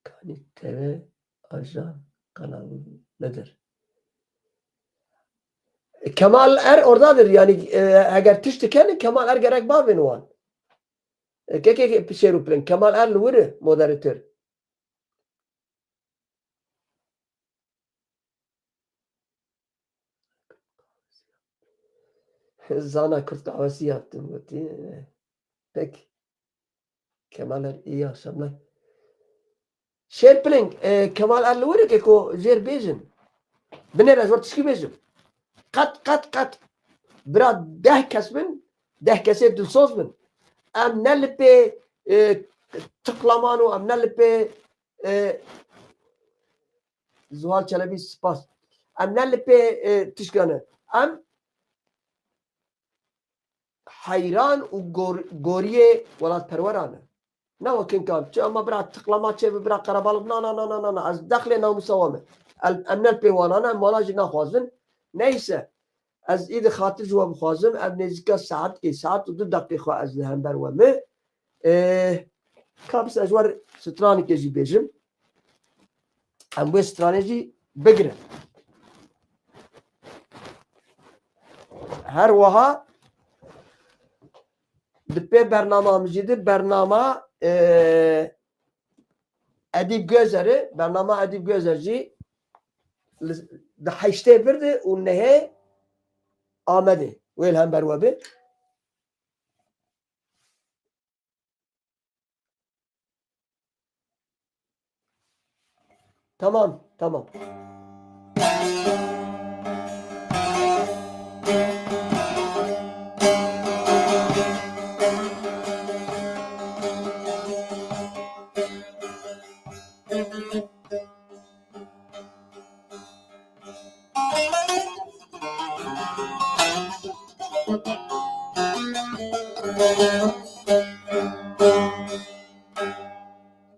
Kanî T V ajan kanalı nedir? Kemal Er oradadır. Yani, e, eger tişt dikene Kemal Er gerek bavên wan. E, ke, ke, ke, şêr û piling. Kemal Er li wir e, moderatör. Zana Kürt kahvesi yaptım, gotiye. Peki. Kemal Er, iyi akşamlar. Şêr piling, e, Kemal Er li wir e ku jêr bêjin. Binêre ji wir tişkî bêjim. Qet, qet, qet. Bira deh kes bin, deh kesê dilsoz bin. Em ne li pê, e, tıklaman û em ne li pê, e, Zuhal Çelebi spas. Em ne li pê, e, tişkane. Em heyran û gor-, goriyê welatperweran e. Ne wekin kam. Çi ama bira tıklama çê bi bira qerebalix. Na, na, na, na, na, na. Ez dexlê namûsa we me. El, em ne li pê wana ne, em wana jî naxwazin. Neyse. Ez îdî xatir ji we bixwazim. Ev nêzîka saetkê, saet û du deqî xwe ez li hember we me. Ê, ka bise ez wer stranikê jî bêjim. Em wê stranê jî bigirin. Her wiha di pê bernama min jî di bernama, e, Edîb Gözer e. Bernama Edîb Gözer jî li, di heştê vir de û nehê Amedê. Wê li hember we be. Tamam, tamam.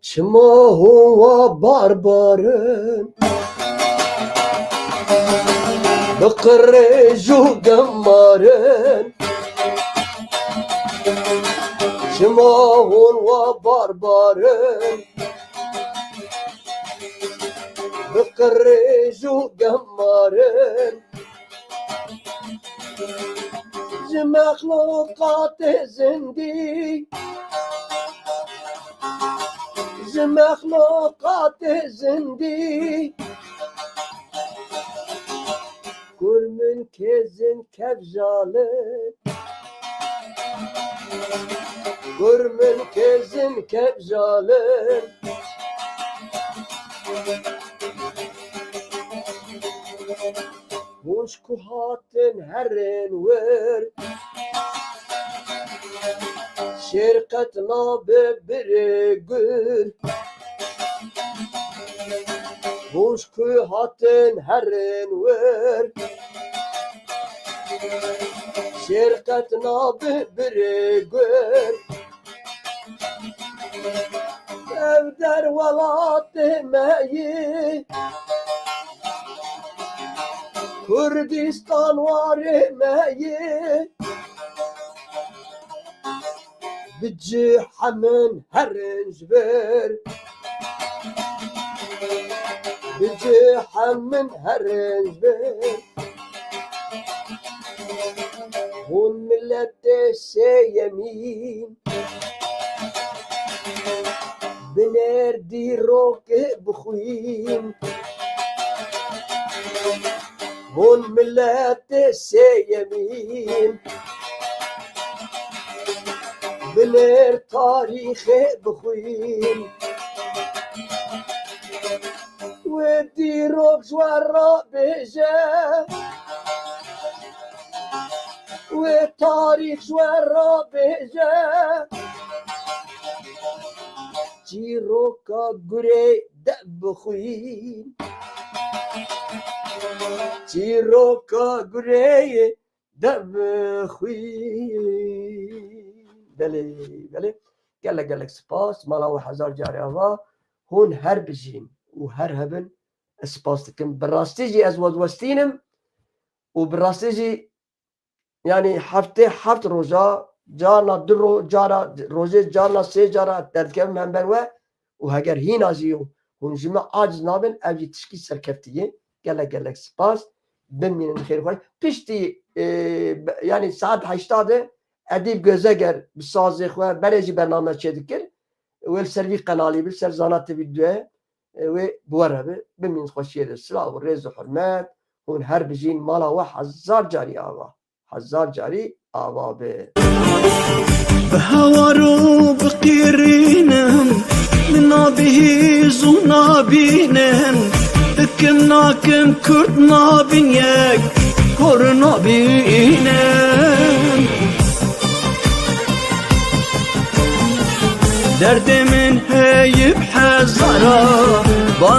Çima hûn wa barbarin, bi qirêj û gemarin. Çima hûn wa barbarin, bi qirêj û gemarin. Ji mexluqatê zindî, ji mexluqatê zindî. Kurmin kêzin kevjalin. Kurmin kêzin kevjalin. Hûn ji ku hatin herin wir. Şêr qet nabe birê gur. Hûn ji ku hatin herin wir. Şêr qet nabe birê gur. Ev der welatê me yê. Kurdistan warê me yê. Bi cih hemin herin ji vir. Bi cih hemin herin ji vir. Hûn miletê sêyemîn. Binêr dîrokê bixwîn. Hûn miletê sêyemîn. Binêr tarîxê bixwîn. Wê dîrok ji we re bêje. Wê Tarîx ji we re bêje. Çîroka gurê de bixwîn. Çîroka gurê de bixwîn. Belê, belê. Gelek, gelek spas. Mala we hezar carî ava. Hûn her bijîn û her hebin. Ez spas dikim. Bi rastî jî ez we diwestînim û bi rastî jî, yanî heftê heft roja, carna du ro-, cara, rojê carna sê cara derdikevim hember we û heger hîna jî hûn ji min aciz nabin, ev jî tişkî serkeftî ye. Gelek gelek spas. Bimînin xêr xwe. Piştî, e, be-, yanî saet heşta de Edîb Gözeger bi sazê xwe berê jî bername çêdikir. Wê li ser vî qenalî bi, li ser Zana T V du, e, wê bi we re bi. Bimînin xweşiyê de. Silav û rêz û hurmet. Hûn her bijîn, mala we hezar carî ava. Hezar carî ava be. Bi hewar û bi qîrînim, min nabihîz û nabînim, dikim nakim kurd nabin yek, kor nabînim. Derdê min heyî bi hezara, ba